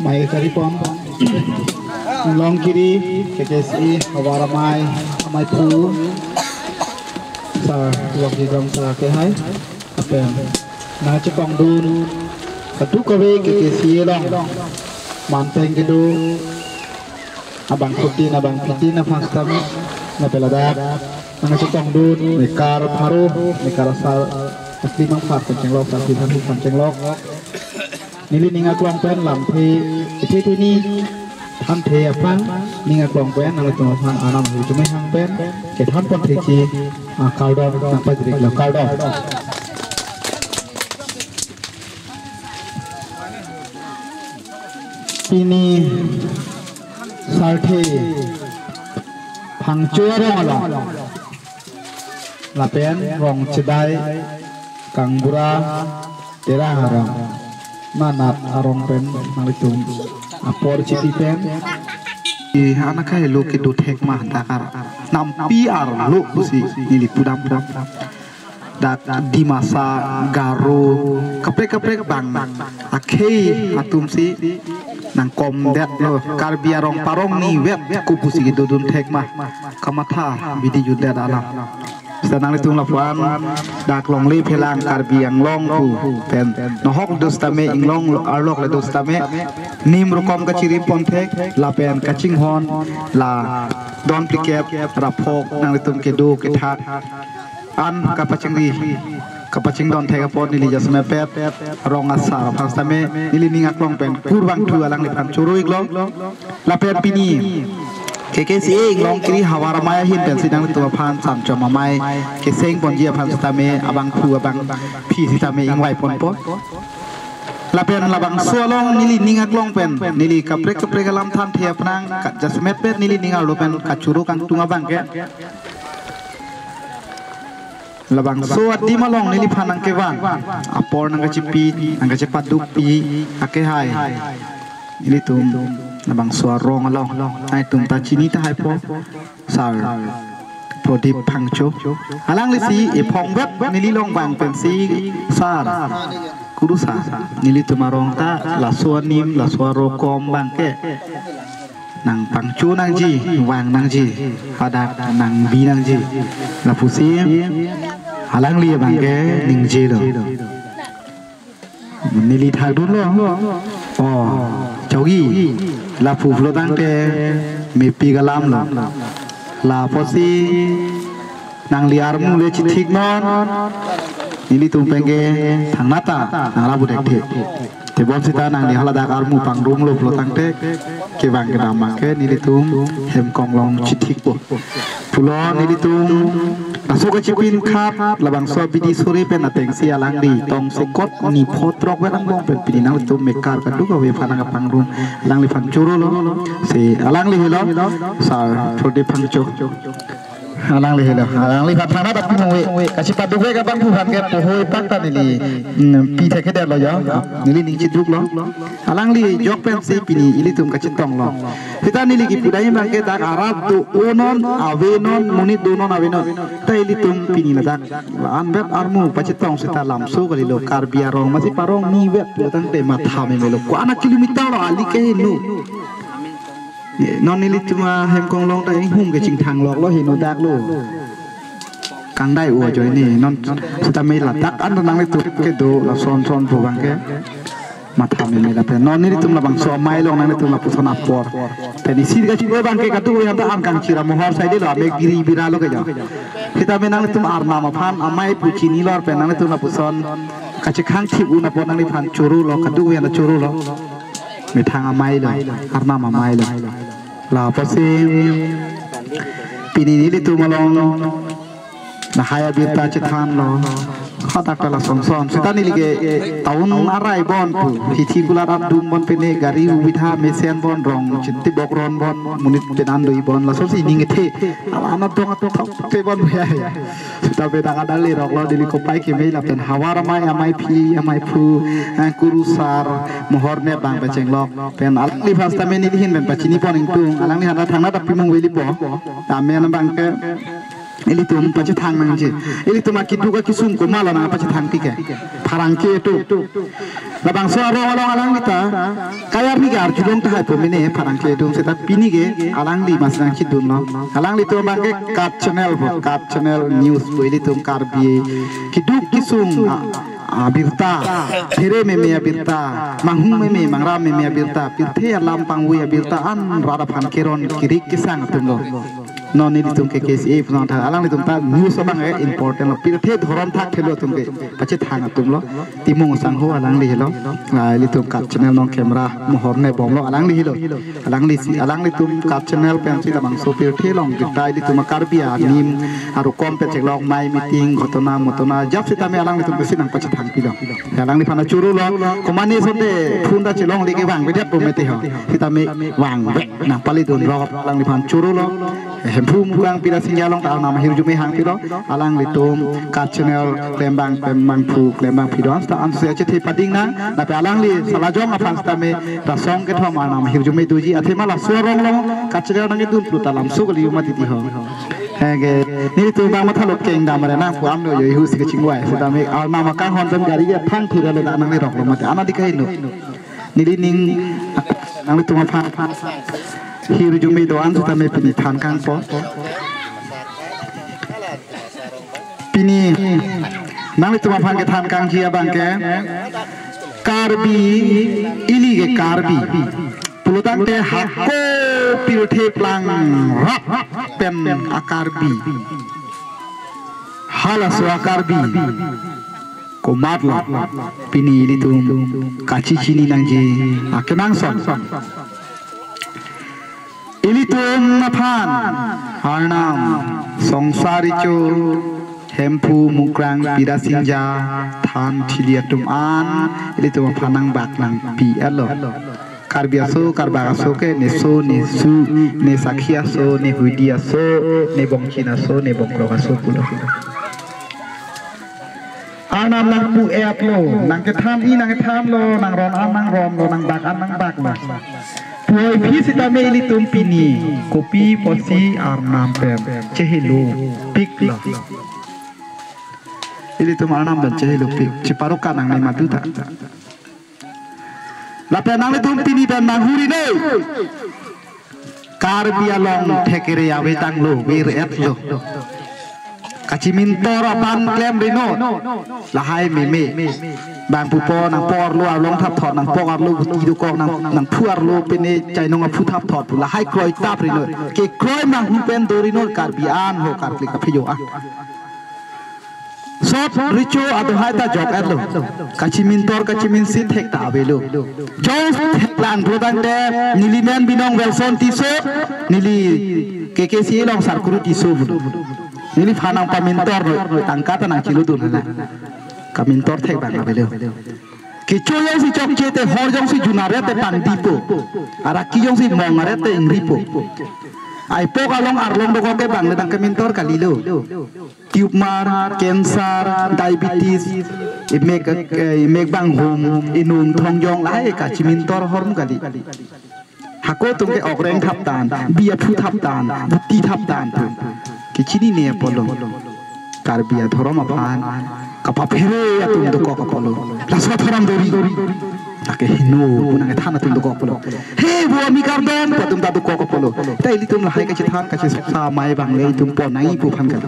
Mai kari pom. Longkiri, K K C A, havar amei, amei phu. Sa, Longkiri dong sa ke hai. Apen. Na chepong dun. Katu kave K K C A along. Manteng kedo. Abang kutin, abang kitin, abang sitame, na peladak, nang chetong dun, mekar pharo, mekar asar, asli mang phar pen chenglok, asli mang phar pen chenglok. Neli ning aklong pen lamthe, iphe tuni, thamthe aphan, ning aklong pen, nangtum aphan, arnam hu chumehang pen, kethan pon thechi, ah, kardom, nangpajrik lo kardom. Pini Sarthe Phangcho arong along lapen Rongchedai Kangbura Terang arong, manat arong pen nanglitum apor chipi pen. I anak kai lo kedo thek ma dakar nampi arlo pusi neli pudam pudam. Dak Dimasa, Garo, kaprek kaprek bang akhei atum si nangkomdetlo, Karbi arong parong ni vet ko pusi kedodun thek ma, kamatha bidi jutdet alam. Seta nanglitum lapuan dak longle phelang Karbi Anglong pu pen nohok do sitame, inglong arlok le do sitame, nim rokom kachirim pon thek lapen kachinghon la don phlikep ra phok nanglitum kedo kethak an kapachingri kapachingdon thek apot neli jasemet pet rong asar aphan sitame neli ning aklong pen kurvangthu alangliphan choro-iklo. Lapen pini K K C A Inglongkiri Havar Amei ahin pensi nanglitum aphan Samchom Amei keseng ponji aphan sitame abangphu abangphi sitame ingvai ponpo. Lapen labangso along neli ning aklong pen neli kaprek kaprek alam than the apnang, ka jasemet pen neli ning arlo pen kachoro kangtung abang ke. Labangso adim along neliphan nangkevang apor nangkachipi, nangkachepadukpi akehai nelitum labangso arong along. Nangtum ta chini tahai po, Sar Prodip Phangcho. Alangli si ephong vet neli long vang pensi, Sar, Guru Sar, nelitum arong ta laso anim, laso arokom bang ke nangpangcho nangji, vang nangji, hadak nangbi nangji, lapusi alangli abang ke ningjelo. Neli thakdunlo. O, chaugi, lapu pulo tangte mepik alamlo. Lapusi nangli armu le chithiknon, nelitum pen ke thangnat ta nanglabudek the. Tebon seta nangli haladak armu pangrumlo pulo tangte kevang kedam abang ke nelitum hem konglong chithikpo. Pulo nelitum laso kachipin khat labangso abidi sore pen atengsi alangli tongsekot niphot rok vet angbong pen pini nangtum mekar kadokave aphan nangkapangrum, alangliphan chorolo. Si alangli helo, Sar Prodip Phangcho. Alangli helo, alangliphan thangnat aphi mungve. Kachipadukvek abangphu aphan ke pohoi pak ta neli, mm, pi thekthedetlo ya. Neli ning chiduklo. Alangli jok pensi pini ilitum kachetonglo. Seta neli kipudai abang ke dak arat do-onon, avenon, monit do-onon avenon. Ta ilitum pini ladak anvet armu pachetong seta lamso kalilo, Karbi arong masi parong ni vet pulo tangte matha memelo. Ko-an a kilometer lo ali ke heno. Non nelitum ahem konglong ta inghum ke chingthang loklo, heno daklo. Kangdai o ajoine non seta me ladak an nanglitum kedo lason son pu abang ke matha meme lapen non nelitum labangso amei along nanglitum lapuson apor pen isi kachibo abang ke kadokave aphanta an kangchira mohor saidelo, ame giri biralo ke jo. Seta me nanglitum arnam aphan amei pu chinilo pen nanglitum lapuson kachekhang thip un apot nangliphan chorolo, kadokave aphanta chorolo. Methang ameilo, arnam ameilo. Lapusi pini nelitum along lahai abirta chethanlo. Hadak ta lason son. Seta neli ke town arai bon pu, hithi kulat adum bon pene, gari ubitha mesen bon, rong chintibok ron bon, monit penan doi bon, lasonsi ning kethe. Ala anat dong atok te bon ya. Seta bedak adal leroklo, neli kopai keme lapen Havar Amei, ameiphi, ameiphu, eh, Guru Sar, mohor ne bang pachenglok. Pen alangliphan seta me neli ahin pen pachini pon ingtung, alangliphan ta thangnat aphi mungve lipo. Tame abang ke ilitum pachethang nangji. Ilitum akiduk akisung komatlo nang pachethang tike. Pherangke atum. Labangso arong along alangli ta kayar ni gar julong tahai po mene pherangke atum, seta pini ke alangli mas nangchidunlo. Alanglitum abang ke KAT channel po, KAT channel news po, ilitum Karbi kiduk kisung a, abirta, phere meme abirta, manghung meme, mangram meme abirta, pirthe alam pangvoi abirta an rat aphan keron kirik kesang atumlo. Non nelitum ke K C A puson thak, alanglitum ta news abang ke important lo. Pirthe dhorom thakthelo atum ke pachethang atum lo. Timung sangho alangli helo. Ah, ilitum Kat Channel along camera mohor ne bomlo alangli helo. Alangli si, alanglitum Kat Channel pensi labangso pirthe along kita ilitum Karbi anim arukom pen cheklok mai meeting, ghotona motona jap sitame alanglitum pensi nangpachethang pilo. Alangliphan choro lo. Komane sonte phone ta chelongle ke vangvedet bomete ho. Sitame vangve nangpali dun rok alangliphan choro lo. Hemphu Mukrang Pirasinja along ta Arnam ahirjume hang pilo. Alanglitum Kat Channel klembang klembangphu klembangphi do-an seta ansi achethe pading nang. Lapen alangli salajong aphan sitame rasong kethom Arnam ahirjume doji athema laso arong along Kat Channel nangkedun plu ta lamso kali ma titi ho. Henge, nelitum bang mathalot kengdam re nangpu amlo yo ihu si kachingvai sitame Arnam akanghon pen gari ke thang thira le da nangli rok lo mate ana dikai no. Nelining nanglitum aphan hirjume do-an sitame pini than kangpo. Pini nanglitum aphan kethan kangji abang ke Karbi, ili ke Karbi. Pulotangte hako pirthe plang rap pen a-Karbi. Halaso a-Karbi. Komatlo pini ilitum kachechini nangji akenangsot. Ilitum aphan Arnam Songsar Recho, Hemphu Mukrang Pirasinja, than thili atum an ilitum aphan nangbak nangpi-etlo. Karbi aso, Karbak aso ke ne so, ne su, ne sakhi aso, ne huidi aso, ne bongchin aso, ne bongkrok aso pulo. Arnam nangpu-etlo, nangkethan-i nangkethanlo, nangron-an nangromlo, nangbak-an nangbaklo. Puvoiphit sitame ilitum pini kopi apotsi Arnam pen chehelopiklo. Ilitum Arnam pen chehelopik, cheparoka nangne madu ta. Lapen nanglitum pini pen nanghuri noi. Karbi along thekere avedanglo, ver-etlo. Kachimintor abang klemri non. Lahai meme. Bang pupo nangpo arlo arlong thapthot, nangpo arlo guti dokok, nang, nangphu arlo pine chainong aphu thapthot pu. Lahai kroitapri non. Kekroi nanghu pen dori non Karbi an ho Karkli kaphejo an. Sot Recho adohai ta jok-etlo. Kachimintor kachiminsi thek ta avelo. Jong thek lang pulotangte neli men binong Welson Tisso, neli K K C A along Sarkuru Tisso pulo. Neliphan nangpamintor noi, tangka ta nangchiludun hala. Kamintor thek bang avelo. Kecho jongsi chokche te hor jongsi jun aret te pangdipo. Araki jongsi mong aret te ingripo. Aipok along arlong dokok ke bang le nangkamintor kalilo. Tumor, cancer, diabetes, imek, eh, imek banghum, inung thongjong lahai kachimintor ahormu kali. Hako atum ke okreng thaptan, bi aphu thaptan, buti thaptan pu. Kechinine apotlo. Karbi adhorom aphan kapaphere atum dokok apotlo. Laso adhorom dori. Lake heno pu nangkethan atum dokok apotlo. He bo ami kardom pu atum ta dokok apotlo. Ta ilitum lahai kachethan kachesuksa amei bang le itum pon nangji pu aphan kan.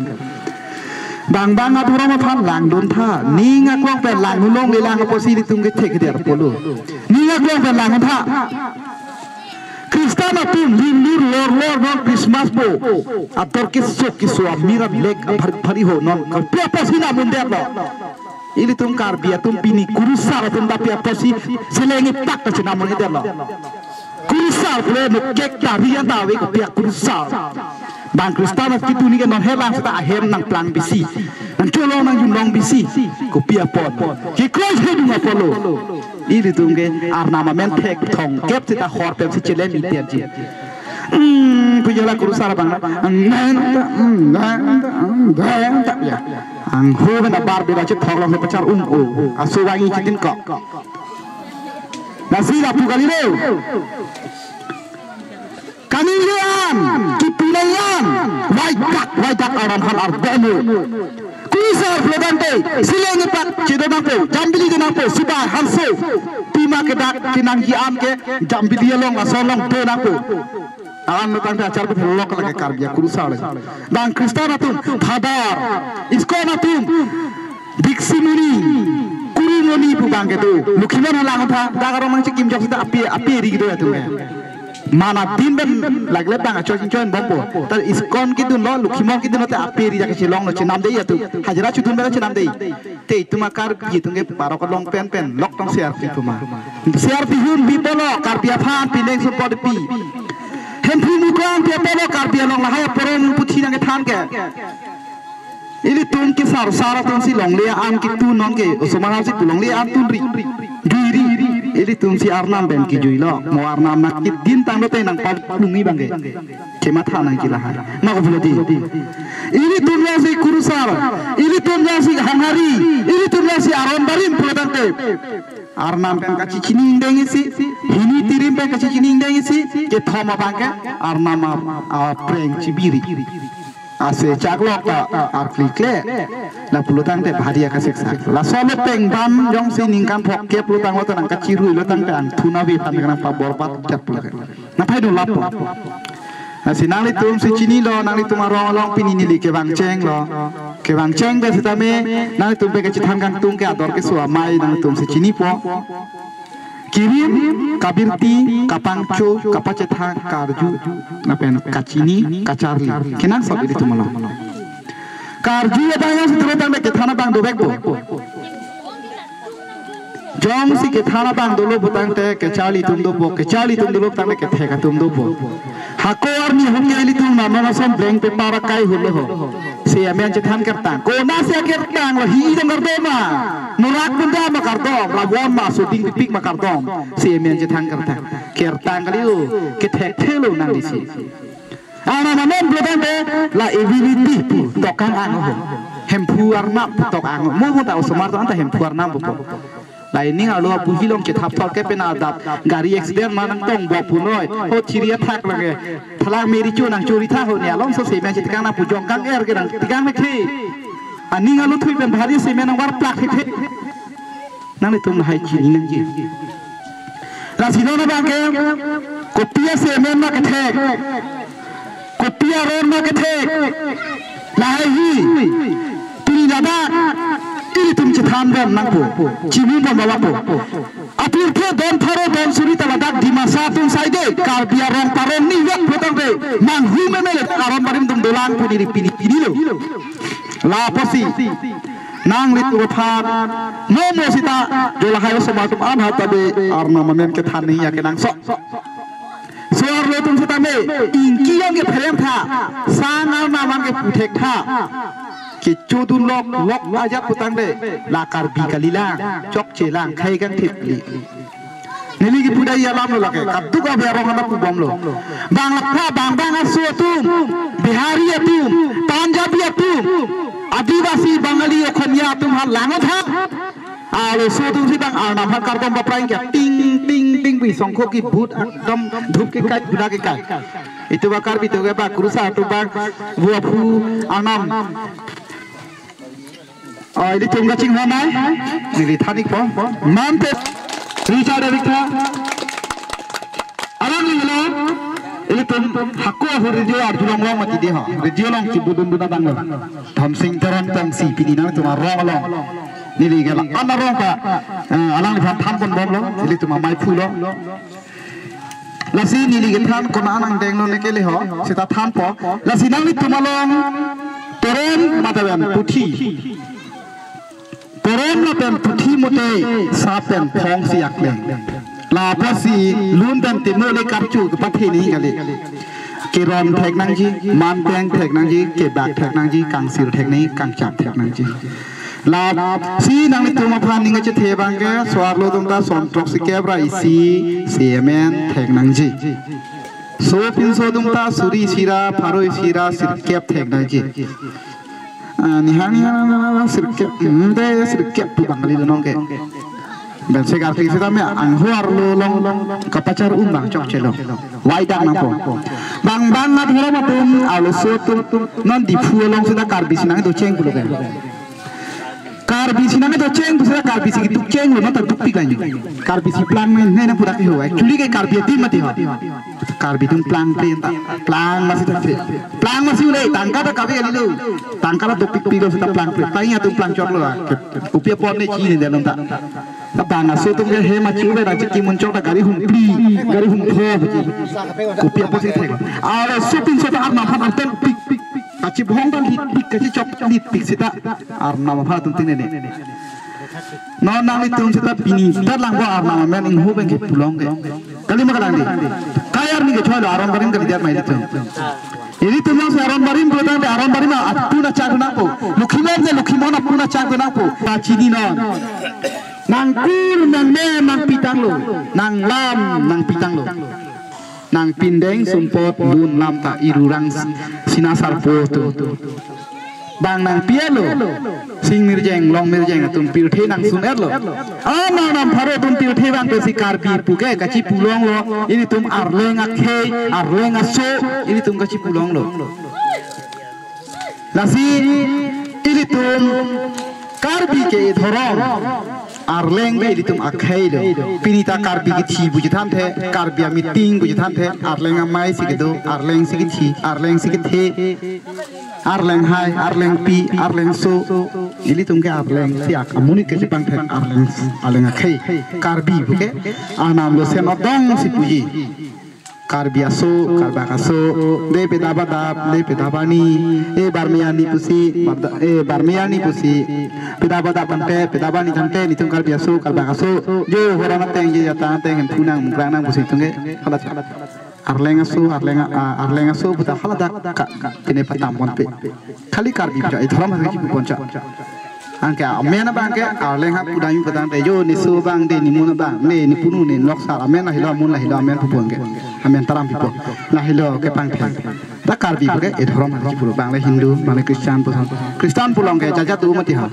Bang bang adhorom aphan langdun tha. Ning aklong pen langdun longle lang apotsi ilitum ke thekder apotlo. Ning aklong pen langdun tha. Kristan atum linglur lorlor non Christmas bo. Ator keso keso amir amlek aphar phari ho non. Kopi apotsi namundetlo. Ilitum Karbi atum pini kurusar atum ta pi apotsi seleng ipak ta chenamundetlo. Kurusar pule no kek ta riyan ta ave kopi akurusar. Bang Kristan atum ketuni ke non helang seta ahem nangplang bisi. Nangcholong nangjunlong bisi. Kopi apot. Kekroi hedung apotlo. Ilitum ke Arnam amen thek thongkep seta hor pensi chelem iterji. Hmm, pujola kurusar bang. Nang ta, hmm, nang ta, hmm, nang ta, ya. Anghu pen abar bela chethok along pachar um o. Aso vangi chitin kok. Lasi lapu kalilo. Kaningje an, kipinai an, vaidak, vaidak aram han arbomo. Kurusar pulotangte, seleng ipak chedo nangpo, jambili do nangpo, subai, hanso, pima kedak, kenangji an ke, jambili along, laso along do nangpo. Alam pulotangte achar pulok lake Karbi akurusar lake. Bang Kristan atum, Father, ISKCON atum, Diximuni, Kurumuni pu bang kedo, Lokhimon halang tha, dak arong nangchekim jok seta api, api ri kedo atum ke. Mana din pen lagle bang acho chingchon bompo. Ta ISKCON kedun lo, Lokhimon kedun lo, te aperi jake chelong lo, chenam dei atum. Hajira chudun bela chenam dei. Te itum a Karbi atum ke parok along pen pen lok tong share pi puma. Share pi hun pi polo, Karbi aphan pining support pi. Hemphu mukang pi polo, Karbi along lahai aporom puthi nangkethan ke. Ilitum ke sar sar atum si longle an ketun non ke, osomar si pu longle an tunri. Juiri. Ilitum si Arnam pen kejui lo. Mo Arnam na kedin tang lote nangpalungi bang ke. Kematha nangji lahai. Mako pulo di. Ilitum lo si kurusar. Ilitum lo si hanghari. Ilitum lo si aron barim pulo tangte. Arnam pen kachechini ingdeng isi. Hini tirim pen kachechini ingdeng isi. Kethom abang ke Arnam a, apreng chibiri. Ase chaklok ta arklikle. Lapulo tangte bhari akasiksak. Laso le peng bam jongsi ningkan phok kep lo tanglo ta nangkachirui lo tangte angthun ave aphan nangpaborbat jat pulo ke. Naphai do lapo. Lasi nanglitum si chinilo, nanglitum arong along pini neli kevang chenglo. Kevang cheng pen sitame, nanglitum pen kachethan kangtung ke ador keso amei nanglitum si chinipo. Kirim, kabirti, kapangcho, kapachethang, karju, lapen kachini, kacharli. Kenangsot ilitum along. Karju abang jongsi dolo tangte kethan abang dovekpo. Jongsi kethan abang dolo putangte kecharli atum dopo, kecharli atum dolo putangte kethek atum dopo. Hako arni hong ke ilitum na non ason blank paper akai holo ho. Si amen chethan kertang. Konasi akertang lo hi dong kardom ma. Nurak bunda ma kardom, ravon ma, soding pipik ma kardom. Si amen chethan kertang. Kertang kali o, kethek thelo nang disi. Arnam amen pulo tangte la ability pu tokang ang ho. Hemphu Arnam pu tok ang ho. Mo mo ta osomar to anta Hemphu Arnam pupo. La ining arlo apuhi long chethap thor ke pen adap gari accident ma nangtong bo punoi. Ho chiri athak lage. Thalang meri chu nangchori tha ho ni along so semen chetekang nangpu jong kang er ke nangtekang mek the. Aning alu thui pen bhari semen nangvarplak the the. Nanglitum lahai chini nangji. Lasi non abang ke kopi asemen ma kethek. Kopi aron ma kethek. Lahai hi. Pini ladak ilitum chethan bom nangpo. Chini bom bawa po. Apirthe don pharo don suri ta ladak Dimasa atum saide Karbi arong parong ni yak pulo tangte. Manghu meme le aron barim atum dolang pu neli pini pini lo. Lapusi nanglitum aphan momo sita jo lahai osomar atum an hata be Arnam amen kethan ni ya kenangsot. So-arlo atum sitame ingki yang ke pherem tha, sang Arnam amen ke puthek tha. Kechodun lok lok ajat putangte la Karbi kalilang, chokchelang, khai kangthip li. Neli kipu dai alam lo lake, kaduk abe arong anak pu bomlo. Bang lakha, bang bang aso atum, Bihari atum, Punjabi atum, Adivasi, Bangali, Okhomia atum ha langot ha. Alo so atum si bang Arnam ha kardom baprai ke ting ting ting pi songkho ki but ekdom dhup ke kai, guda ke kai. Itu bakar bitu ke bak rusa atum bang bua phu Arnam. Oh, ilitum kachinghon nai. Neli than-ikpo. Mante. Richard Erikta. Alanglilo. Ilitum hako ahut radio arjulong long mati dei ho. Radio along chibudun dun abang lo. Dhamsing Teron Tongsi pini nangtum arong along. Neli ke la-an arong ka. Eh, alangliphan thanpon bomlo. Ilitum amei phulo. Lasi neli kethan konat nangdenglo ne kele ho, seta thanpo. Lasi nanglitum along toron mate pen puthi. Toron lapen puthi mote sa pen phong si akleng. Lapusi lun pen temo le karchu kepathe ni kali. Keron thek nangji, manteng thek nangji, kebak thek nangji, kangsir thek nangji, kangchap thek nangji. Lasi nanglitum aphan ning kachethe abang ke so-arlo atum ta son throksi kep ra isi semen thek nangji. Sopinso atum ta suri isi ra pharo isi ra sirkep thek nangji. Ah, nihang nihang sirkep, hmm, de sirkep pu Bangali lo nong ke. Ben segar ke sitame angho arlo along kapachar-um abang chokchelo. Wai dak nangpo. Bang bang adhorom atum arloso atum non Diphu along sita Karbi si nangdocheng pulo ke. Karbi si nangdocheng pu sita Karbi si kedukcheng lo, non ta dukpik lang. Karbi si plang nai nai nang pura ke ho. Actually ke Karbi adim mati ho. Karbi atum plangpre ta. Plang masi ta se. Plang masi ulai tangka ta kabe kali lo. Tangka la dopikpik lo sita plangpre. Plang atum plangchot lo. Kopi apot ne chini dei along ta. Bang aso atum ke hem achi uber achi kimun chok ta gari hum phli, gari hum pho biji. Kopi apotsi thek. Aro sopin sopin arnam aphan artem pik pik. Kachibhong ta lit pik, kachichok lit pik seta arnam aphan atum tinene. Non nanglitum seta pini tat langpo arnam amen ingho pen ke pulong ke. Kali ma kalang di. Kayar ni ke choi lo aron barim kali diat mai ilitum. Ilitum nang si aron barim pulo tangte aron barim apun achak nangpo. Lokhimon ke Lokhimon apun achak nangpo. Pachini non. Nang kur nang me nangpitanglo. Nang lam nangpitanglo. Nang pindeng sumpot lun lam ta irurang s-, sina sarpo atum. Bang nangpi-etlo. Sing mirjeng, long mirjeng atum pirthe nangsun-etlo. Anam pharo atum pirthe bang pensi Karbi pu ke kachipulonglo. Ilitum arleng akhei, arleng aso, ilitum kachipulonglo. Lasi ilitum Karbi ke dhorom, arleng ke ilitum akhei lo. Pini ta Karbi kithi puji thanthe, Karbi a-meeting puji thanthe, arleng amei si kedo, arleng si kithi, arleng si kethe, arleng hai, arleng pi, arleng so. Ilitum ke arleng si ak amonit kachepangthek arleng, arleng akhei. Karbi pu ke anam lo sen odong si puji. Karbi aso, Karbak aso, de pedap adap, de pedap arni, e barmi arni pusi, barda-, e barmi arni pusi, pedap adap tangte, pedap arni tangte, nitum Karbi aso, Karbak aso, jo horan ateng, je jatang ateng, hemphu nang, mukrang nang pusi tungge, hala cha. Arleng aso, arleng a-, a-, arleng aso, puta hala dak ka, ka, pine patam ponpe. Khali Karbi cha, e dhorom hasi kipu poncha. Anke amen abang ke, arleng ha pudam pu tangte jo, ne so abang de, ne mun abang, ne, ne punu, ne noksa, amen lahelo, amun lahelo, amen pupo anke. Amen taram pipo. Lahelo kepangthek. Ta Karbi pu ke, e dhorom hasi pulo, bang le Hindu, bang le Christian puson. Christian pulo anke, jat jat do mati ha.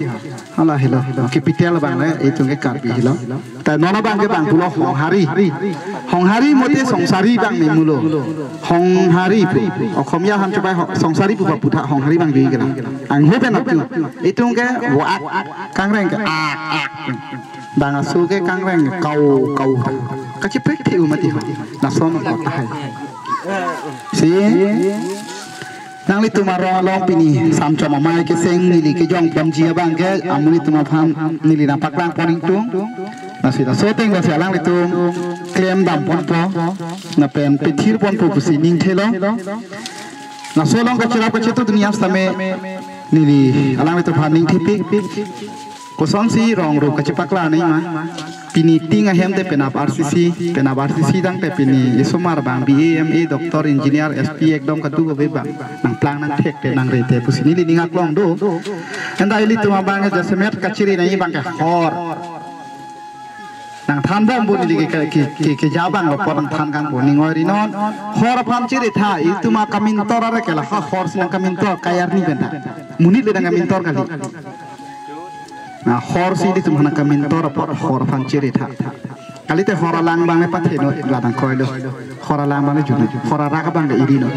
Hala helo. Capital bang le, itum ke Karbi helo. Ta non abang ke bang pulo Honghari. Honghari mote Songsari bang memulo. Honghari pu. Okhomia han chubai ho-, Songsari pu papu tha Honghari bang jui kelang. Angho pen atum. Itum ke wak, kangreng ke ak, ak. Bang aso ke kangreng kau, kau. Kachiprek thi umati ho. Lason ko tahai. Si. Nanglitum arong along pini samchom amei keseng neli kejong ponji abang ke amonit atum aphan neli nangpaklang pon ingtung. Lasi laso ateng lasi alanglitum klemdam ponpo. Lapen pethir ponpo pusi ningthelo. Laso along kachirap kachetu dunia sitame neli alanglitum aphan ningthepik. Kosonsi rong ro kachepaklang nangma. Pini ting ahem te penap R C C, penap R C C tangte pini isomar bang B A, M A, doctor, engineer, S P ekdom kadokave bang. Nangplang nangthek te nangrete pusi neli ning aklong do. Anta ilitum abang jasemet kachiri nangji abang ke hor. Nangthan bompo neli ke, ke, ke, ke, keja abang lo apot nangthan kangpo ning oi ri non. Hor aphan chiri tha, itum akamintor are ke la ha hor si nangkamintor kayar ni pen tha. Monit le nangkamintor kali. Na hor si ilitum aphan kamintor apot hor aphan chiri tha. Kalite hor alang abang le pathe noi la nangkroilo. Hor alang abang le juni. Hor arak abang le iri noi.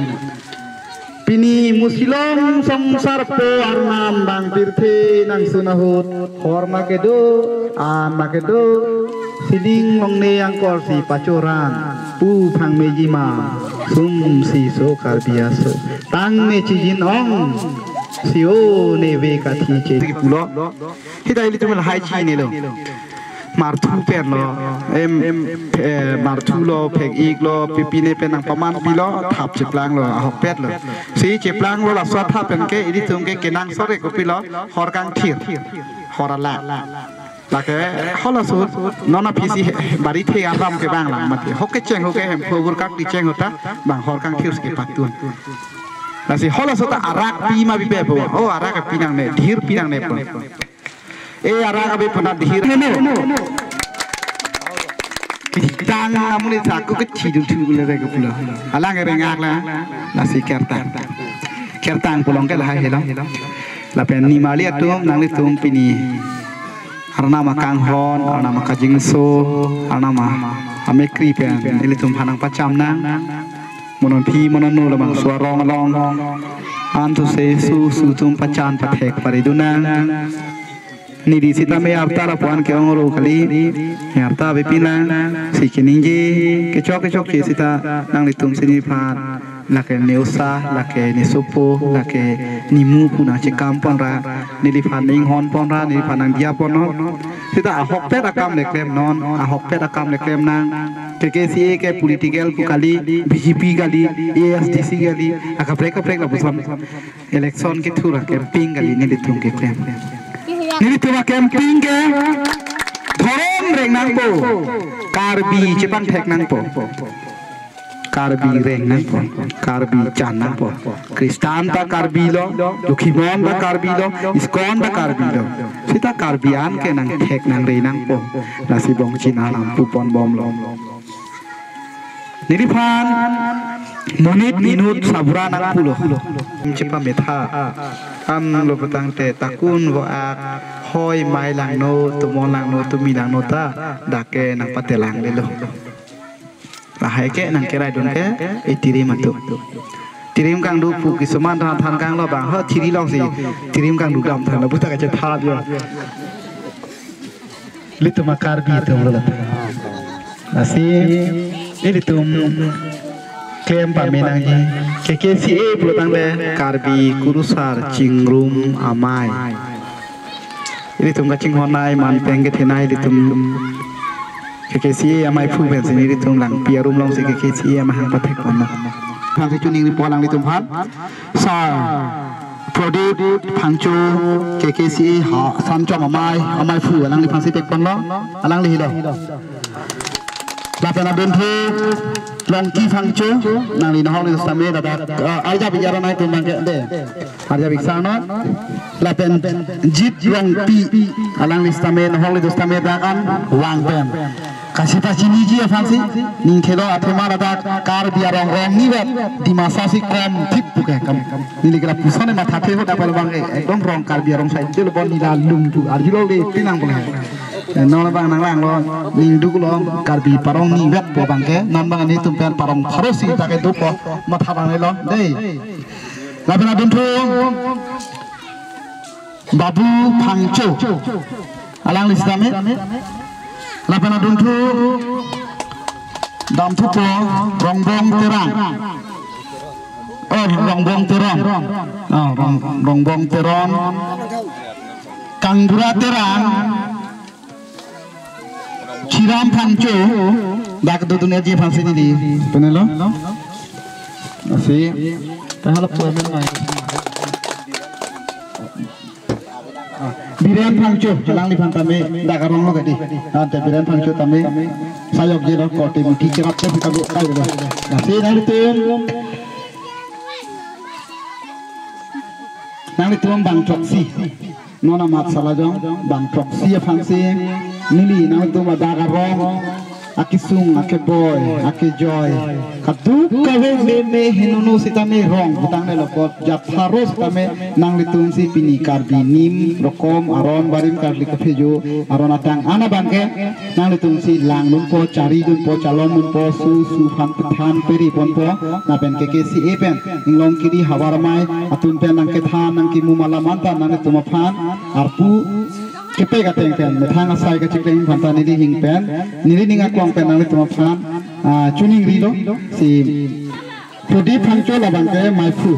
Pini musi long songsar po arnam bang pirthe nangsun ahut. Hor ma kedo, an ma kedo. Sining longle angkor si pachoran. Pu phang meji ma. Sum si so Karbi aso. Tang me chijin ong. Si o ne ve kathi che. Pulo. Hita ilitum lahai chinilo. Marthu pen lo, em, em, eh, marthu lo, phek-ik lo, pipine pen nangpaman pilo, thap cheplanglo, ahokpet lo. Si cheplanglo laso athap pen ke, ilitum ke kenangsot ke kopilo, hor kangthir, hor alak. Lake, halaso, non aphi si he, bari the aram ke bang lang mati. Hok kecheng, hok ke hem, khobur kak di cheng hota, bang hor kangthir si kepatun. Lasi halaso ta arak pi ma pipe po, oh arak pi nangne, dhir pi nangne po. E arak abe puna dhir heno. Kitang amonit sa ko kechidung thu le re ko pulo. Alang ereng ak la. Lasi kertang. Kertang pulo ke lahai helo. Lapen nimali atum nanglitum pini. Arnam akanghon, arnam akajingso, arnam amekri pen. Ilitum aphan nangpacham nang. Mo non phi mo non no labangso arong along. Antu se su su atum pachan pathek pari dun nang. Neli sitame arta lapu-an ke-ong ro kali. Arta bepin lang, si keningje kechok kechokche sita nanglitum si neliphan, lake ne usa, lake ne sopo, lake ne mu pu nangchekam ponra, neliphan inghon ponra, neliphan nangdiya ponnon. Sita ahokpet akam le klemnon, ahokpet akam le klem nang. K K C A ke political pu kali, B J P kali, A S D C kali, akaprek kaprek lapuson election kethur a campaign kali, nelitum keklem. Nelitum a campaign ke dhorom reng nangpo, Karbi chepangthek nangpo. Karbi reng nangpo, Karbi chan nangpo. Christian ta Karbi lo, Lokhimon ta Karbi lo, ISKCON ta Karbi lo. Sita Karbi an ke nangthek nangre nangpo. Lasi bongchin anam pu pon bomlo. Neliphan monit inut sabura nangpulo. Chepametha. An lo putangte takun vo ak hoi mai langno, tumon langno, tumi langno ta, dak ke nangpatelang lelo. Lahai ke nangkeraidun ke, itirim atum. Tirim kangduk pu kisuman than than kanglo bang, ho thiri longsi, tirim kangduk dam than, buta kachetha dia. Ilitum a Karbi atum lo lata. Lasi, ilitum klem pame nangji. K K C A pulo tangte Karbi Kurusar Chingrum Amei. Ilitum kachinghon nai, manpeng kethenei ilitum K K C A amaiphu pensi ilitum Langpi arum alongsi K K C A amahang pathek ponlo. Thansi choningri po alanglitum aphan. Sir Prodip Phangcho, K K C A ha Sanchom Amei, amaiphu, alangliphansi pek ponlo, alangli helo. Lapen adunthu Longki Phangcho, nangli nohok le sitame ladak, eh, arjap ik aron nangtum abangke de. Arjap ik sangnon. Lapen Jit Rongpi, alangli sitame nohok le sitame dak an vang pen. Kasita chiniji aphansi, ning thelo athema ladak Karbi arong rong nivet, Dimasa si kom thip pu ke kam. Neli kira puson mathathe ho dak palo abangke, ekdom rong Karbi arong sai, jelo bon nila lung tu, arjulo le pinang pula. Eh, non abang nanglanglo, ning duklo, Karbi parong nivet pu abangke, non abang nelitum pen parong pharo si ta kedo po, matha abang lelo, dei. Lapen adunthu, Babu Phangcho. Alangli sitame. Lapen adunthu damthupo Rongbong Terang. Oh, Rongbong Terang. Oh, Rong-, Rongbong Terang. Kangbura Terang. Chiram Phangcho, dak dodun eji aphansi neli. Penelo? Asi. Tahala puan mai. Biren Phangcho, alangliphan tame, dak arong lo kadi. Ante Biren Phangcho tame, sayok jelo, kote muti kerap te kita bu kai lo. Asi nanglitum. Nanglitum bang throksi. Non amat salajong bang throksi aphansi neli nangtum adak arong akesung, akeboi, akejoi, kaduk kave meme henono sitame rong putang le lokot jat pharo sitame nanglitum si pini Karbi nim rokom aron barim karli kaphejo aron atang an abangke nanglitum si langdunpo, charidunpo, chalongdunpo, su su phan pethan peri ponpo, lapen K K C A pen inglong kiri havar amei atum pen nangkethan nangkimu alam anta nanglitum aphan arpu kepek ateng pen methang asai kachiklem aphan ta neli hing pen neli ning aklong pen nanglitum aphan, ah, choningrilo si Prodip Phangcho labangke maiphu.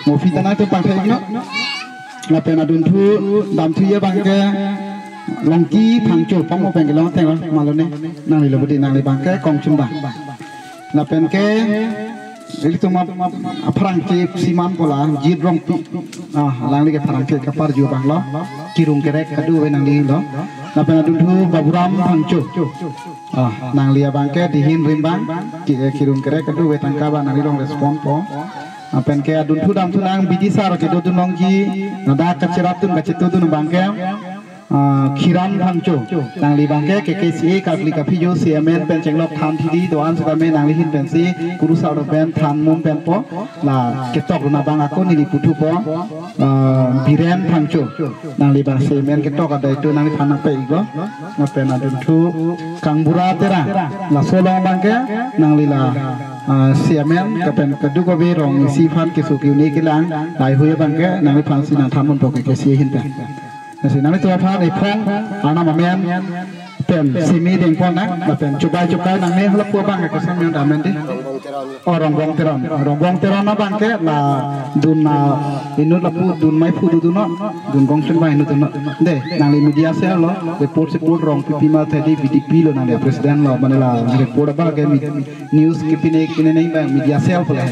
Mo phi ta nangtum pangthek no. Lapen adunthu damthu ye abangke Longki Phangcho pamo pen kelong teng malone nanglilo budi nangli abangke kongchum bang. Lapen ke ilitum ap-, ap-, aphrang chip siman pola Jit Rongpi. Ah, alangli ke pharang ke kaparju abang lo. Kirung kerek kadu ave nanglilo. Lapen adunthu Baburam Phangcho. Ah, nangli abangke dihin rimbang, ki-, eh, kirung kerek kadu ave tangka abang nangli long respond po. Lapen ke adunthu damthu nang bidi sar kedodun longji, ladak kacherapdun kachetudun abangke, ah, Khiran Phangcho. Nangli abangke K K C A karkli kaphejo C M N pen chenglok than thidi do-an sitame nanglihin pensi kurusar pen than mum pen po. La ketok runa abang ako neli puthupo, ah, Biren Phangcho. Nangli abang C M N ketok adai tu nangliphan nangpei iklo. Lapen adunthu Kangbura Terang. Laso along abangke nangli la, ah, C M N kapen kaduk ave rong isi aphan keso ke-un-e kelang. Lahai hui abangke nangliphansi nangthan munpo K K C A ahin pen. Lasi nanglitum aphan iphong arnam amen pen simi dengpon nang, lapen chubai chukai nangne hala pu abang ke kosong yon amen di. Oh, Rongbong Teron. Rongbong Teron abang ke la dun na inut lapu dun mai phu dun non, dun gong chen bai inut non. De, nangli media cell lo, report report rong pipi ma thadi V D P lo nangli president lo, mane la report abang ke mi- news kepine kine nai bang media cell pule.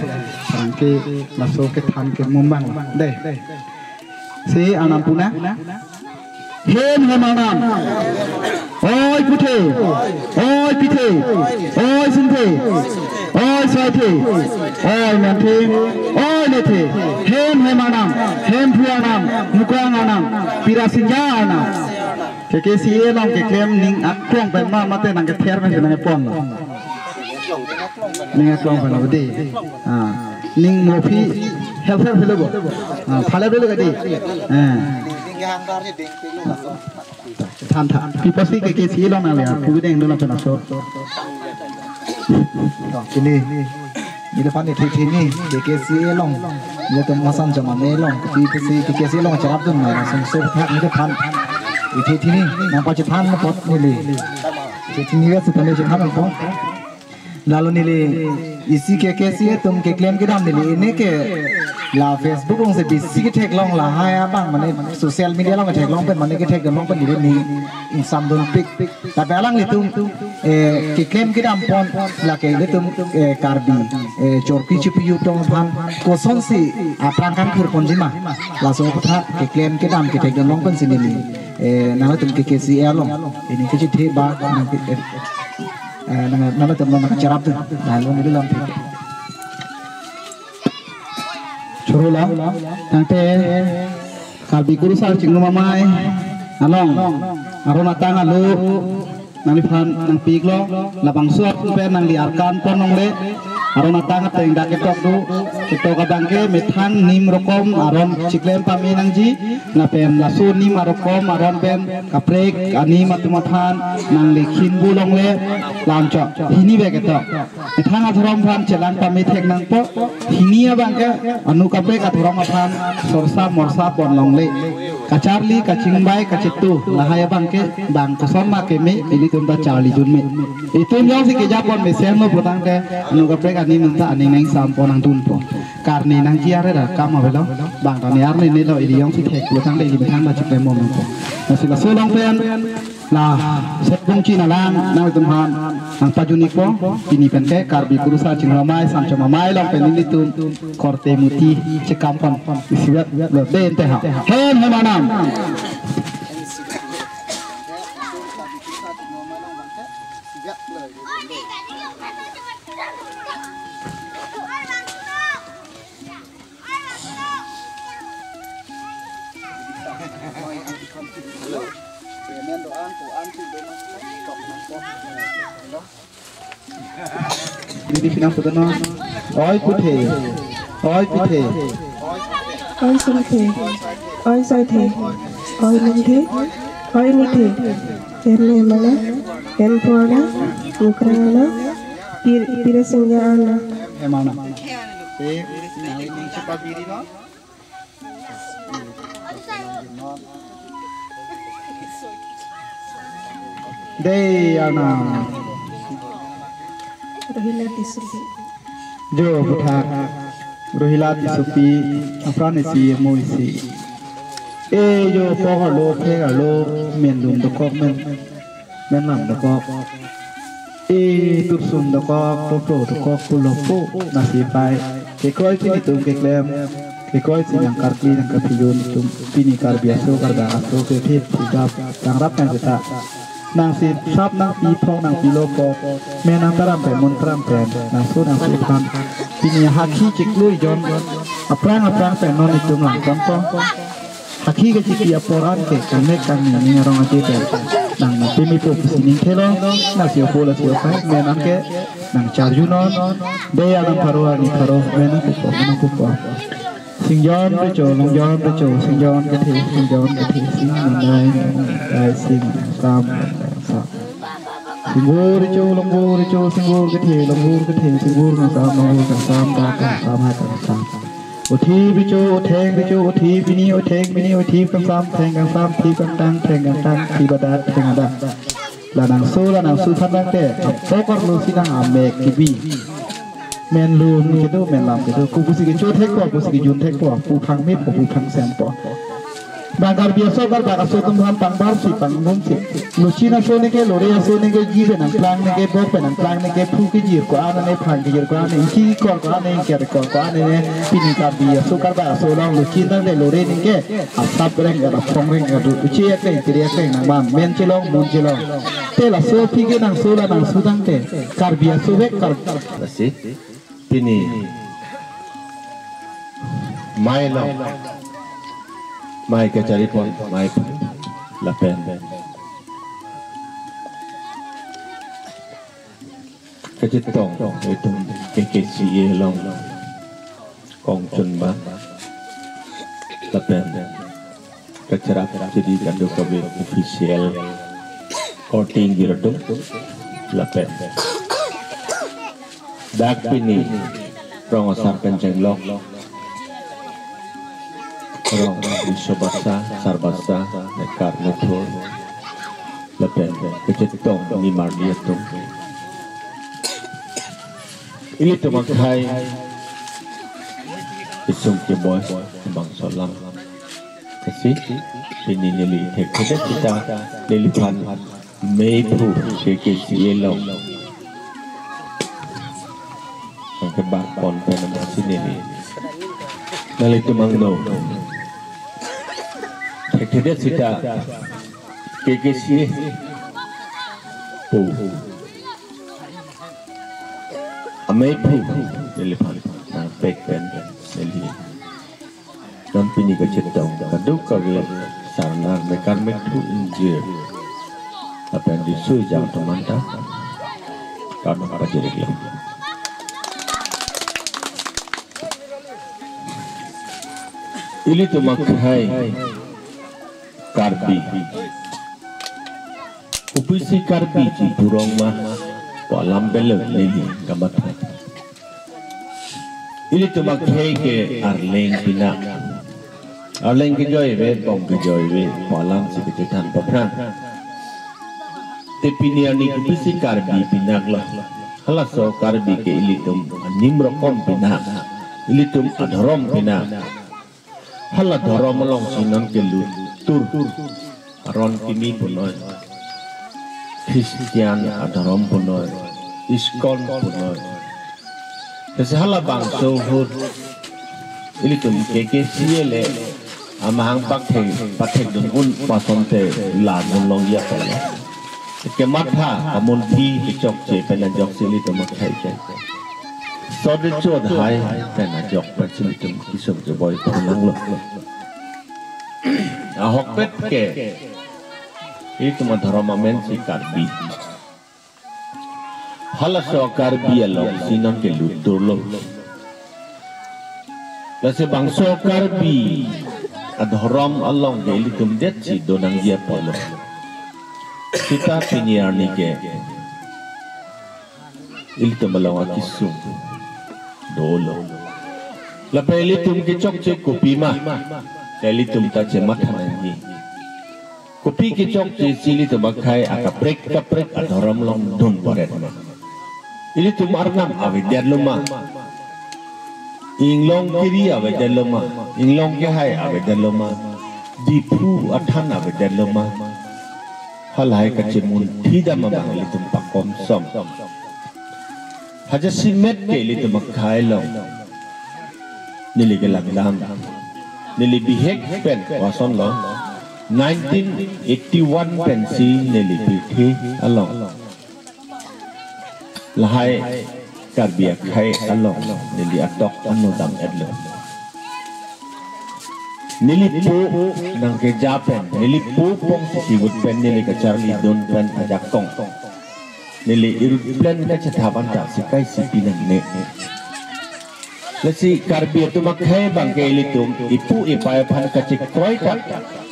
Rang ke laso kethan ke mumbang. De. Si arnam pu nang. Hem hem arnam. Oi puthe. Oi pithe. Oi sinthe. Oi soithe. Oi manthe. Oi lethe. Hem hem arnam. Hemphu arnam. Mukrang arnam. Pira singja arnam. K K C A along keklem ning aklong pen ma mate nang kether pen nang pon lo. Ning aklong pen lo di. Ah, ning mo aphi help help hello bo. Ah, phala hello ka di. Ah. Than than. Pi apotsi K K C A along nang le, ah, pu deng dun pen aso. Kini. Neli aphan ithi thi ni, K K C A along. Nelitum masam jama me along. Kopi pusi K K C A along cherap dun na, sung sur thak neli aphan. Ithi thi ni, nangpachethan apot neli. Ithi thi ni vet sitame chethan apot. Lalo neli isi K K C A atum keklem kedam neli ini ke la Facebook along si bisi ketheklong, lahai abang mane social media along ketheklong pen mane kethek dam along pen neli ni ingsamdun pik. Tapi alanglitum, eh, keklem kedam pon lake ilitum, eh, Karbi, eh, chorki chipi yutong aphan kosonsi aphrang kangthur ponji ma. Laso aphuthak keklem kedam kethek dam along pensi neli, eh, nanglitum K K C A along ini kechethe ba nang, eh, eh, nang, nanglitum nang cherap dun. Lalu neli lam pik. Choro la, tangte Karbi Kurusar Chingrum Amei along aron atang alo nangliphan nangpiklo, labangso atum pen nangli arkan pon longle, aron atang ateng dak ketok do, ketok abang ke methang nim rokom aron chiklem pame nangji, lapen laso nim arokom aron pen kaprek anim atum aphan nangli khinbu longle, lamchok hini bek ketok. Methang adhorom aphan chelang pame thek nangpo, hini abang ke anu kaprek adhorom aphan sorsa morsa pon longle. Kacharli, kachingbai, kachetu, lahai abang ke bang koson ma keme, ilitum ta charli dun me. Itum jongsi keja pon mesen lo putangte, anu kaprek anim nang ta aning nang sam pon nangdunpo. Karne nangji arni ra kam avelo, bang ta ne arni ne lo, ili jongsi thek putangte ili methang ta chiklem pon nangpo. Lasi laso along pen, la, Sotbungchi Nalang, nanglitum aphan nangpajun-ikpo, pini pen ke Karbi Kurusar Chingrum Amei, Sanchom Amei along pen nelitum korte muti chekam pon isivet lo de ente ha. Hem hem arnam. Didi pinang putonon. Oi puthe. Oi pithe. Oi sinthe. Oi soithe. Oi manthe. Oi mithe. Hem hem arnam. Hemphu arnam. Mukrang arnam. Pir, pira singja arnam. Hem arnam. Eh, nang ini cepat diri no. Dei arnam. Rohila Tissopi. Jo aphuthak. Rohila Tissopi. Apran isi mo isi. Eh, jo pohor lo, phek arlo, men lum dokok men. Men lam dokok. Eh, tursum dokok, topro dokok, pulo pu, nasi pai. Kekroi pini itum keklem. Kekroi si nang karkli nang kapijun itum. Pini Karbi aso, Karbi aso, kethip, sijap, tangrap nang seta. Nangsi sap nangpi phong nangpi lokok. Men nang taram pen, mun taram pen. Nangso nangsi phan. Pini hakhi chiklo ijon. Aphrang aphrang pen non itum langkam po. Hakhi kachipi apor an ke kangnek kangni ning arong aje pen nang nangpimi po pusi ning thelo, nasi opo lasi okai, men an ke nang charjunon, dei arnam pharo arni pharo, men nang pupo, men nang pupo. Singjon recho, longjon recho, singjon kethe, singjon kethe, sing ni nai, nai, sing, sam, sam. Singbur recho, longbur recho, singbur kethe, longbur kethe, singbur kangsam, longbur kangsam, da kangsam, hai kangsam. Uthi bicho, utheng bicho, uthi bini, utheng bini, uthi kangsam, theng kangsam, thi kangtang, theng kangtang, thi badat, theng adat. Lanangso, lanangso phan tangte, apok arlo si nang amek kebi. Menlum kedo, menlam kedo, pu pusi kechot thekpo, pusi kejun thekpo, pu phangmepo, pu phangsempo. Bang Karbi aso, Karbak aso atum aphan pangbar si, pangbum si. Luchin aso neke, lore aso neke, ji pen nangplang neke, bok pen nangplang neke, phu kejir ko-an ne, phang kejir ko-an ne, ingki kor ko-an ne, ingker kor ko-an ne, pini Karbi aso, Karbak aso along luchin tangte lore neke, asap reng, aphong reng, uche akreng, tiri akreng nangman, men chelong, mun chelong. Te laso aphi ke nangso, lanangso tangte, Karbi aso vek, Kar- Lasi, pini mei along, mei kacharipon, mei phu, lapen kachetong itum K K C A along kongchunbang, lapen kacharap chiri kadokave official, korte ingjir atum, lapen dak pini rong asar pen chenglok, rong Biswabasa, Sarbasa, Nekar Methur, lapen kachetong nimarli atum. Ilitum akhei isung keboi bangso alam. Lasi pini neli thekthedet sita neliphan mei phu K K C A along nangkebang pon pen amatsi neli nanglitum angno thekthedet sita K K C A pu amei phu neliphan nangpek pen neli non pini kachetong kadokave Sarnar Nekar Methur ingjir lapen riso ejang atum anta kardom pajir-iklo. Ilitum akhei Karbi, kopisi Karbi chipurong ma pu alam belo neli kamatha. Ilitum akhei ke Arleng pinak. Arleng kejoi ave, bong kejoi ave pu alam si kachethan paphrang. Te pini arni kopisi Karbi pinak lo. Halaso Karbi ke ilitum anim rokom pinak, ilitum adhorom pinak. Hala dhorom alongsi non kelut tur. Aron kimi punoi, Christian adhorom punoi, ISKCON punoi. Lasi halabangso ahut ilitum K K C A le amahang pathek, pathekdun un pu asonte la dunlongji apotlo. Kematha kamunphi kechokche pen ajoksi ilitum akhei ke sode chodhai pen ajok pensi ilitum kisung keboi phananglo. Ahokpet ke ilitum adhorom amensi Karbi. Halaso Karbi alongsi non kelut turlo. Lasi bangso Karbi adhorom along ke ilitum detsi donangji apotlo. Sita pini arni ke ilitum along akisung dolo. Lapen ilitum kechokche kopima, ilitum ta chematha nangji. Kopi kechokche si ilitum akhei akaprek kaprek adhorom along dun boret ma? Ilitum Arnam avedetlo ma? Inglong kiri avedetlo ma? Inglong kehai avedetlo ma? Diphu athan avedetlo ma? Halahai kachemunthi dam abang ilitum pakom som. Hajasimet ke ilitum akhei along neli kelangdam, neli bihek pen pu asonlo. Nineteen eighty-one pensi neli pirthe along lahai Karbi akhei along neli atok ano dam-etlo. Neli po nangkeja pen, neli po pongsi kivut pen, neli kacharlidun pen ajakong, neli irut plen kachethap anta sikai sipi nangne. Lasi Karbi atum akhei abang ke ilitum ipu ipai aphan kachekroi ta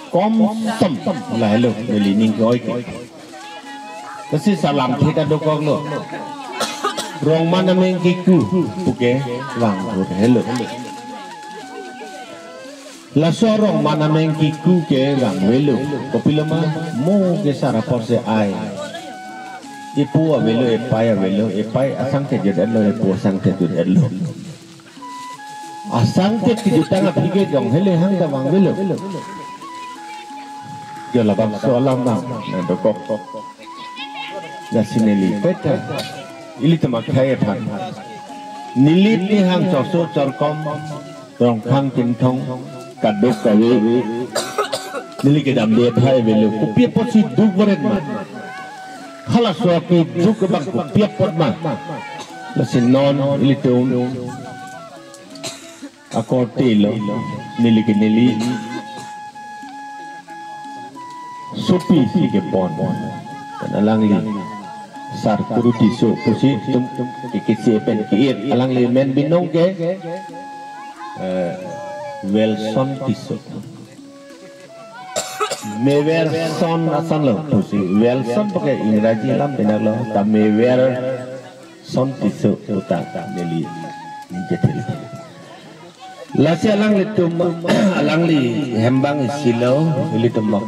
komsom lahelo neli ning ke-oi ke. Lasi salam theta dokoklo. Rong man ameng kiku puke vang helo. Laso arong manameng kiku ke vangvelo. Kopiloma mo ke sar apor se ai. Epo avelo, epai avelo, epai asangthe jut-etlo, epo asangthe jut-etlo. Asangthe kijutang aphi ke jong hele hang ta vangvelo. Jo labangso alam bang, na dokok. Lasi neli peta. Ilitum akhei aphan. Neli ni hang choso chorkom, rongkhang tinthong, kaduk kawe. Neli kedamde aphai avelo. Kopi apotsi duk varen ma. Halaso api duk abang kopi apot ma. Lasi non ilitum akorte lo, neli ke neli. Sopi si kepon. Kan alangli Sar Kuru Tisso pusi itum ke kisi pen ke-ir. Alangli men binong ke, eh, Welson Tisso. Meverson ason lo pusi. Welson pakai Ingraji alam pinaklo. Ta Meverson Tisso puta neli ningje thil. Lasi alanglitum, alangli hembang isi lo, ilitum mok.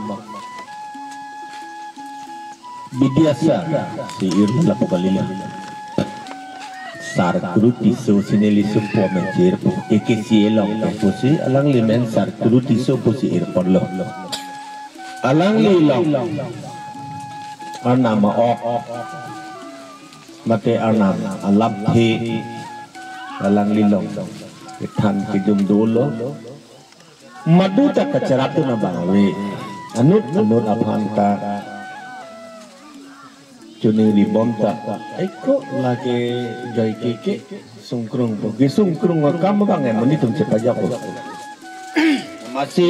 Bidyasa si ir lapu kalilo. Sar Kuru Tisso si neli supo menchir pu, A K C A along pusi alangli men Sar Kuru Tisso pusi ir ponlo. Alangli along arnam a-ok, mate arnam alamthe, alangli along kethan kejum dolo. Madu ta kacherapdun abang ave. Anut anut aphan ta choningri bom ta. Eko lake joi keke sungkrung pu. Kesungkrung akam abang e monit atum chepajok pu. Amatsi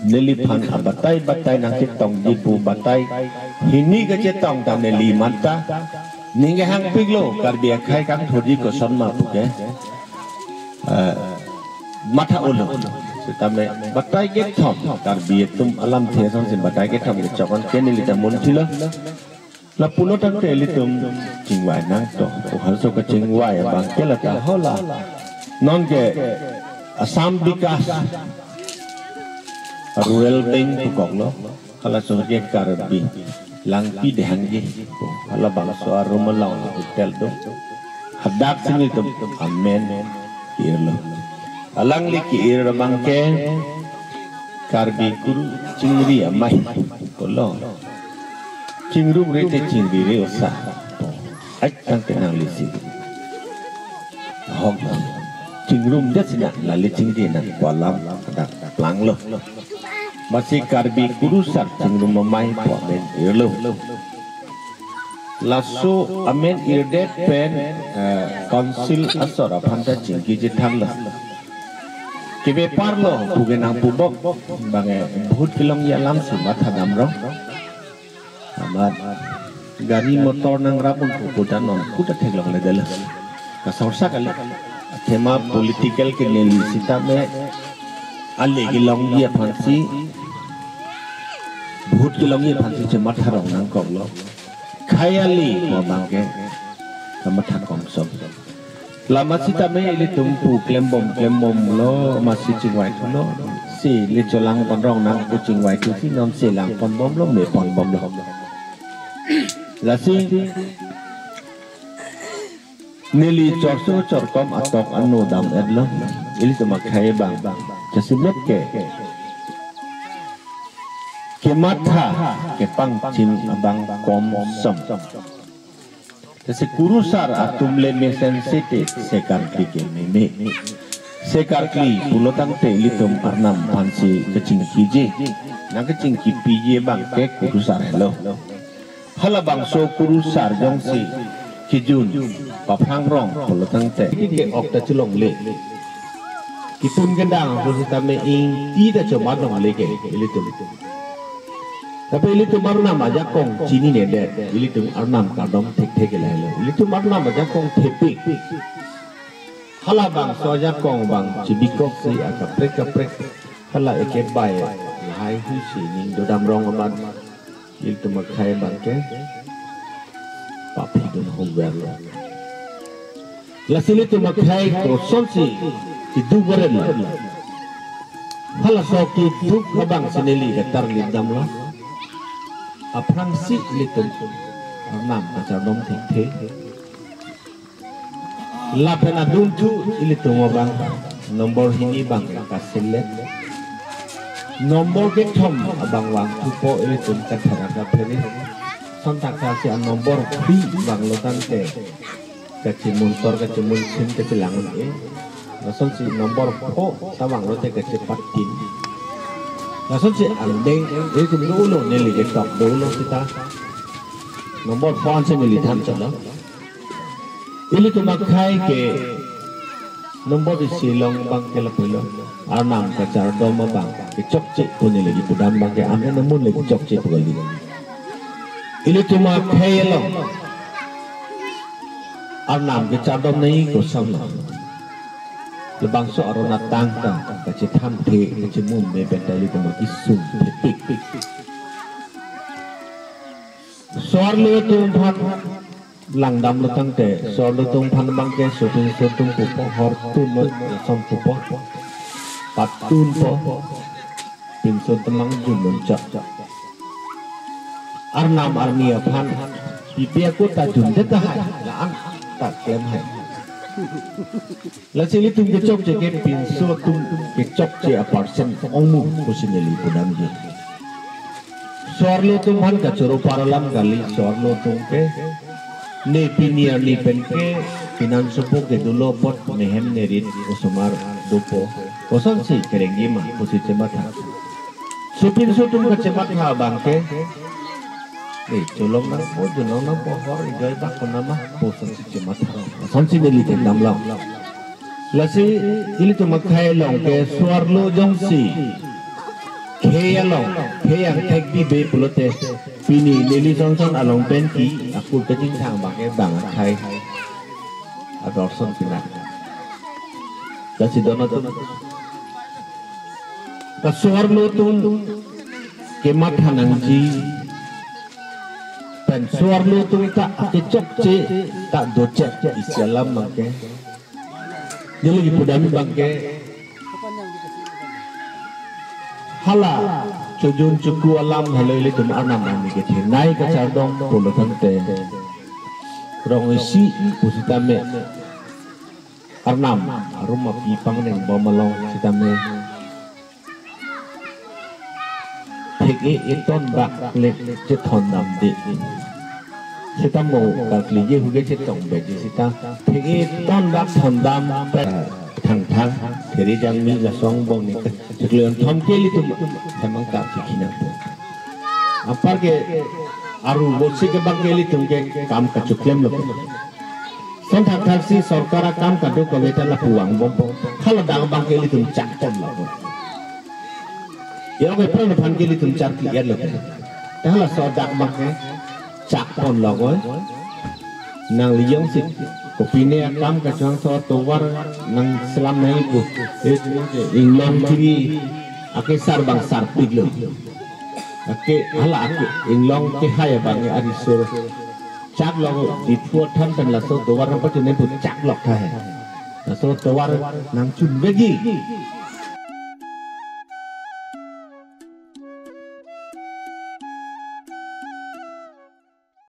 neliphan abatai batai nangchetongji pu batai hini kachetong ta neli manta. Ning kehangpiklo Karbi akhei kangthurji koson ma puke. Eh, matha-olo. Sitame batai kethom Karbi atum alamthe asonsi batai kethom kechokon ke neli ta munthilo. Lapulo tangte ilitum chingvai nangto. Ohal so kachingvai abang ke lata hola. Non ke Assam Vikas Rural Bank pu koklo. Halaso ke Karbi Langpi Dehangji. Halabangso arum along hotel do. Hadak si nelitum amen ke-irlo. Alangli ke-ir abang ke Karbi Kuru Chingri Amei pulo. Chingrumre te chingrire osa. Ai tangte nangli si. Ahok. Chingrumdet si nang, lale chingri nang pu alam dak planglo. Amatsi Karbi Kurusar Chingrum Amei pu amen irlo. Laso amen irdet pen, eh, council asor aphan ta chingki chethanlo. Kebe parlo, puke nangpubom, bang e, vote kelongji alam si mathadamrong. Amat gari motor nangrap un pu puta non puta theklongledetlo. Kasorsa kali. Athema political ke neli sitame ale kelongji aphansi, vote kelongji aphansi chematha rong nangkoklo. Khei ale mo abang ke kamatha komsom. Lama sitame ilitum pu klembom klembomlo, amatsi chingvaithulo. Si le cholang ponrong nang pu chingvaithusi non si lang ponbomlo, me ponbomlo. Lasi neli chorso chorkom atok ano dam-etlo. Ilitum akhei abang. Jasemet ke kematha kepangchim abang komsom. Lasi Kurusar atum le mesen sete sekarkli ke meme. Sekarkli pulo tangte ilitum arnam aphansi kachingkiji. Nangkachingkipiji abang ke Kurusar helo. Halabangso Kurusar jongsi kejun paphrang rong pulo tangte. Ke ok ta chelongle. Ketun kedang pusitame ingti ta chomat longle ke ilitum. Tapi ilitum arnam ajakong chininedet, ilitum arnam kardom thekthe ke lahelo. Ilitum arnam ajakong thepik. Halabangso ajakong abang chibikoksi akaprek kaprek. Hala ekebai lahai huisi ning dodamrong amat. Ilitum akhei abang ke paphidun hoverlo. Lasi ilitum akhei kosonsi keduk varen ma. Halaso keduk abang si neli katarlip damlo. Aphrangsi ilitum arnam kachardom thekthe. Lapen adunthu ilitum abang nombor hini abang kaselet. Nombor kethom abang vangthupo ilitum kathara kaphere. Sonthak thaksi a-nombor phli vanglo tangte kachimuntor, kachimunsin, kachelang un-e. Lasonsi nombor pho ta vanglote kachepatin. Lasonsi angdeng ilitum dolo, neli ketok dolo seta. Nombor pho ansi neli than chotlo. Ilitum akhei ke nombor isi along abang ke lapulo. Arnam kachardom abang kechokche pu neli kipudam abang ke amen amun le kechokche pu kali. Ilitum akhei along arnam kachardom nangji kosamlo. Labangso aron atang ta kachethamthe, kachemum me pen ta ilitum akesung thepik. So-arlo atum aphan langdamlo tangte, so-arlo atum aphan abang ke sopinso atum pupo, hortun non lason pupo, pattunpo, pinso atum lang junnon chak. Arnam arni aphan pipi ako ta jundet tahai, la-an ta klem hai. Lasi ilitum kechokche ke pinso atum kechokche a-percent ongmu pusi neli pudamji. So-arlo atum aphan kachoro par alam kali, so-arlo atum ke ne pini arni pen ke pinansopo kedo lo apot nehem nerit osomar dopo, kosonsi kerengji ma pusi chematha. Sopinso atum kachematha abang ke, eh, cholong nangpo, junong nangpo, hor ijoi bak konama, pu sonsi chematha. Sonsi neli kedam long. Lasi ilitum akhei along ke so-arlo jongsi khei along, khei angthek bibe pulote, pini neli sonson along pen ke akur kachingthang abang ke bang akhei adorson pina. Lasi don atum, ta so-arlo atum kematha nangji pen so-arlo atum ta akechokche ta dochot isi alam abang ke, neli kipudam abang ke, hala chojun choku alam helo ilitum arnam arni kethenei kachardom pulo tangte, rong isi pusitame arnam arum api pangneng bom along sitame thek-e eton bak le chethon damde. Seta mo kakli je huge chetong beji seta thek-e eton bak thondam pe thangthang, theri jangmi, laso angbong ni kachekleon thom ke ilitum hemang ta chikhinang po. Apar ke aru bosi ke abang ke ilitum ke kam kachoklemlo. Sonthak thaksi sorkar akam kadokave ta lapu vangbompo. Hala dak abang ke ilitum chakponlo. Yo ke pran aphan ke ilitum charkli-etlo ke. Ta halaso dak abang ke chakponlo ko. Nangli jongsi kopine akam kachongso tovar nangselam nangji pu, eh, inglong thiri akesar abang sarpiklo. Ake hala ake inglong kehai abang ke ariso chaklok, Diphu athan pen laso tovar nangpachun nangpu chaklok tahai. Laso tovar nangchunvekji.